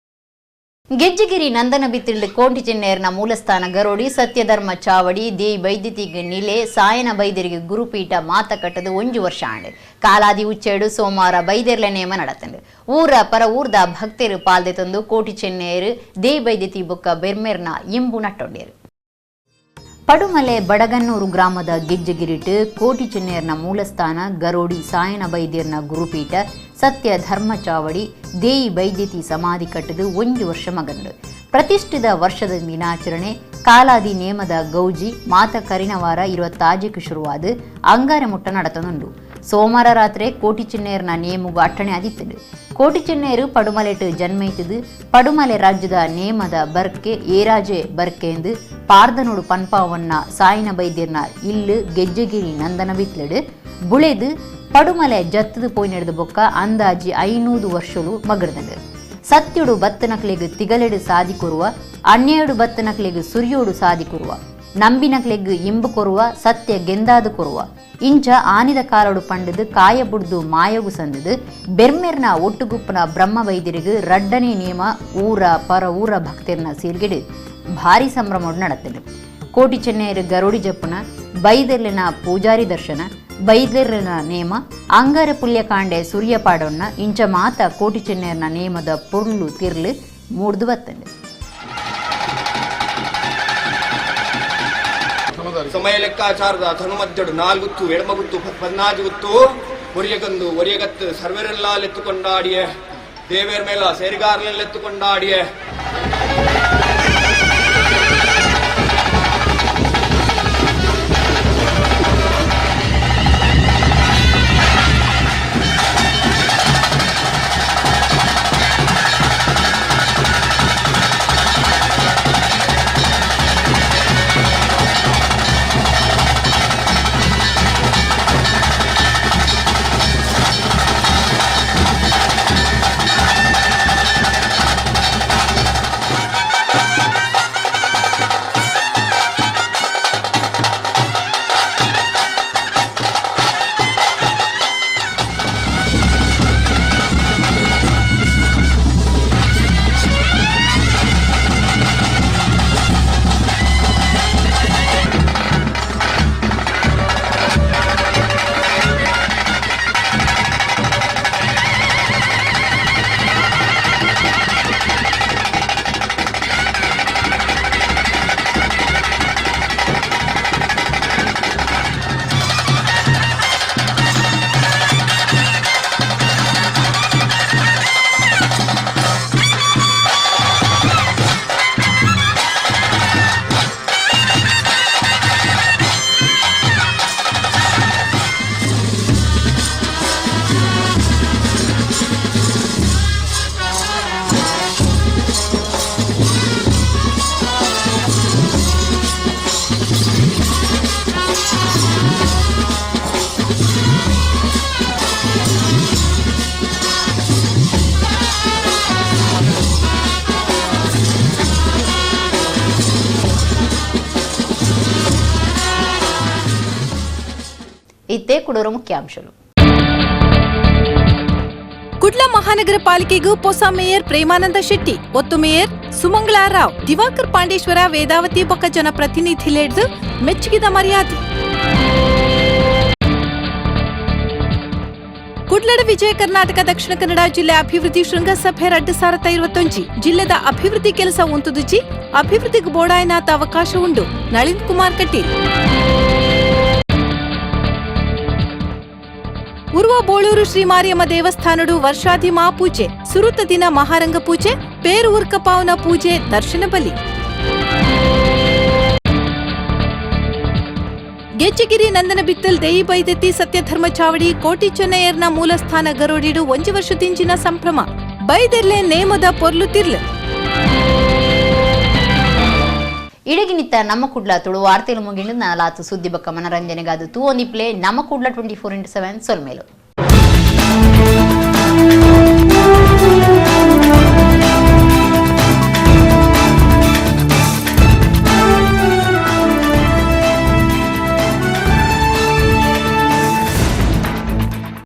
ಗೆಜ್ಜಗಿರಿ ನಂದನ ಬಿತ್ತಿಲ್ಡು ಕೋಟಿ ಚೆನ್ನೇರ್ನ ಮೂಲಸ್ಥಾನ ಗರೋಡಿ ಸತ್ಯಧರ್ಮ ಚಾವಡಿ ದೇಯಿ ಬೈದ್ಯತಿಗೆ ನಿಲೆ ಸಾಯನ ಬೈದರಿಗೆ ಗುರುಪೀಠ ಮಾತ ಕಟ್ಟದು ಒಂಜು ವರ್ಷ ಆಂಡು. ಕಾಲಾದಿ ಉಚ್ಚೇಡು ಸೋಮವಾರ ಬೈದೆರ್ಲೆ ನೇಮ ನಡತಂಡು. ಊರ ಪರ ಊರ್ದ ಭಕ್ತರು ಪಾಲ್ದೆ ತಂದು ಕೋಟಿ ಚೆನ್ನೇರು ದೇಯಿ ಬೈದ್ಯತಿ ಬೊಕ್ಕ ಬೆರ್ಮೆರ್ನ ಇಂಬು ನಟ್ಟೊಂಡೇರು. ಪಡುಮಲೆ ಬಡಗನ್ನೂರು ಗ್ರಾಮದ ಗೆಜ್ಜಗಿರಿಟು ಕೋಟಿ ಚೆನ್ನೇರ್ನ ಮೂಲಸ್ಥಾನ ಗರೋಡಿ ಸಾಯನ ಬೈದ್ಯರ್ನ ಗುರುಪೀಠ ಸತ್ಯ ಧರ್ಮ ಚಾವಡಿ ದೇಯಿ ಬೈದ್ಯತಿ ಸಮಾಧಿ ಕಟ್ಟದು ಒಂಜು ವರ್ಷ ಮಗಂಡು. ಪ್ರತಿಷ್ಠಿತ ವರ್ಷದ ದಿನಾಚರಣೆ ಕಾಲಾದಿ ನೇಮದ ಗೌಜಿ ಮಾತ ಕರಿನವಾರ 26ಕ್ಕೆ ಶುರುವಾದ ಅಂಗಾರೆ ಮುಟ್ಟ ನಡತನುಂಡು. ಸೋಮವಾರ ರಾತ್ರಿ ಕೋಟಿ ಚೆನ್ನೇರ್ನ ನೇಮುಗು ಅಟ್ಟಣೆ ಆದಿತ್ತದು. ಕೋಟಿ ಚೆನ್ನೇರು ಪಡುಮಲೆಟು ಜನ್ಮೈತದು ಪಡುಮಲೆ ರಾಜ್ಯದ ನೇಮದ ಬರ್ಕೆ ಏರಾಜೆ ಬರ್ಕೆ ಎಂದು ಪಾರ್ದನೋಡು ಪನ್ಪಾವನ್ನ ಸಾಯಿನ ಬೈದ್ಯರ್ನ ಇಲ್ಲು ಗೆಜ್ಜೆಗಿರಿ ನಂದನ ಬಿತ್ಲಡು ಬುಳೆದು ಪಡುಮಲೆ ಜತ್ತದು ಪೋಯ್ ನಡೆದ ಬೊಕ್ಕ ಅಂದಾಜಿ 500 ವರ್ಷಲು ಮಗರ್ದಂಡು. ಸತ್ಯುಡು ಬತ್ತನಕ್ಲೆಗ್ ತಿಗಲೆಡು ಸಾದಿ ಕೊರುವ, ಅನ್ಯಡು ಬತ್ತನಕ್ಲೆಗ್ ಸುರಿಯೋಡು ಸಾದಿ ಕೊರುವ, ನಂಬಿನಕ್ಲೆಗ್ ಇಂಬು ಕೊರುವ, ಸತ್ಯ ಗೆಂದಾದು ಕೊರುವ, ಇಂಚ ಆನಿದ ಕಾಲೋಡು ಪಂಡದು ಕಾಯ ಬುಡ್ದು ಮಾಯಗು ಸಂದದು ಬೆರ್ಮೆರ್ನ ಒಟ್ಟುಗುಪ್ಪನ ಬ್ರಹ್ಮ ವೈದ್ಯರಿಗೆ ರಡ್ಡನೇ ನಿಯಮ ಊರ ಪರ ಊರ ಭಕ್ತರ್ನ ಸೀರ್ಗೆಡು ಭಾರಿ ಸಂಭ್ರಮೋಡು ನಡತದು. ಕೋಟಿ ಚೆನ್ನೆಯರು ಗರೋಡಿ ಜಪ್ಪನ ಬೈದರ್ಲಿನ ಪೂಜಾರಿ ದರ್ಶನ ಬೈದರ್ಲಿನ ನೇಮ ಅಂಗಾರ ಪುಲ್ಯಕಾಂಡೆ ಸೂರ್ಯಪಾಡೊನ್ನ ಇಂಚ ಮಾತ ಕೋಟಿ ಚೆನ್ನೆಯರ್ನ ನೇಮದ ಪೊರ್ಲು ತಿರ್ಲು ಮೂಡ್ದು ಬತ್ತಂಡು. ಸಮಯ ಲೆಕ್ಕಾಚಾರದ ಧನುಮಧ್ಯಡು ನಾಲ್ಗುತ್ತು ಎಡಮಗುತ್ತು ಪನ್ನಾಜುಗುತ್ತು ಒರಿಯಗಂದು ಒರಿಯಗತ್ತು ಸರ್ವರೆಲ್ಲಾಲೆತ್ತುಕೊಂಡಾಡಿಯೇ ದೇವೇರ್ ಮೇಲ ಸೇರಿಗಾರಲೆತ್ತೆತ್ತುಕೊಂಡಾಡಿಯೇ. ಇತ್ತೆ ಕುಡೂರು ಮುಖ್ಯಾಂಶಗಳು. ಕುಡ್ಲ ಮಹಾನಗರ ಪಾಲಿಕೆಗೂ ಪೊಸ ಮೇಯರ್ ಪ್ರೇಮಾನಂದ ಶೆಟ್ಟಿ, ಒತ್ತು ಮೇಯರ್ ಸುಮಂಗಳಾ ರಾವ್, ದಿವಾಕರ್ ಪಾಂಡೇಶ್ವರ, ವೇದಾವತಿ ಬೊಕ್ಕ ಜನಪ್ರತಿನಿಧಿಲೆಡ್ದು ಮೆಚ್ಚುಗಿದ ಮರ್ಯಾದೆ. ಕುಡ್ಲಡ ವಿಜಯ ಕರ್ನಾಟಕ ದಕ್ಷಿಣ ಕನ್ನಡ ಜಿಲ್ಲೆ ಅಭಿವೃದ್ಧಿ ಶೃಂಗಸಭೆ 2021 ಜಿಲ್ಲೆದ ಅಭಿವೃದ್ಧಿ ಕೆಲಸ ಉಂತುದುಜಿ, ಅಭಿವೃದ್ಧಿಗೆ ಬೋಡಾಯನಾಥ ಅವಕಾಶ ಉಂಡು. ನಳಿನ್ ಕುಮಾರ್ ಕಟೀಲ್. ಉರ್ವ ಬೋಳೂರು ಶ್ರೀ ಮಾರಿಯಮ್ಮ ದೇವಸ್ಥಾನಡು ವರ್ಷಾಧಿ ಮಹಾಪೂಜೆ, ಸುರುತ ದಿನ ಮಹಾರಂಗ ಪೂಜೆ, ಪೇರು ಉರ್ಕಪಾವನ ಪೂಜೆ, ದರ್ಶನ ಬಲಿ. ಗೆಜ್ಜೆಗಿರಿ ನಂದನ ಬಿತ್ತಲ್ ದೇಯಿ ಬೈದೆತ್ತಿ ಸತ್ಯಧರ್ಮ ಚಾವಡಿ ಕೋಟಿ ಚೆನ್ನಯ್ಯರ್ನ ಮೂಲಸ್ಥಾನ ಗರೋಡಿಡು ಒಂಜಿ ವರ್ಷದಿಂಚಿನ ಸಂಭ್ರಮ, ಬೈದೆರ್ಲೆ ನೇಮದ ಪೊರ್ಲು ತಿರ್ಲು. ಇಡಗಿನಿತ್ತ ನಮ್ಮ ಕುಡ್ಲ ತುಳು ವಾರ್ತೆಲು ಮುಗಿಂಡು ನಾಲಾತು ಸುದ್ದಿ ಬೊಕ್ಕ ಮನರಂಜನೆಗಾದು ತೂವೊಂದಿಪ್ಲೆ ನಮ್ಮ ಕುಡ್ಲ 24x7 ಸೊಲ್ಮೇಲು.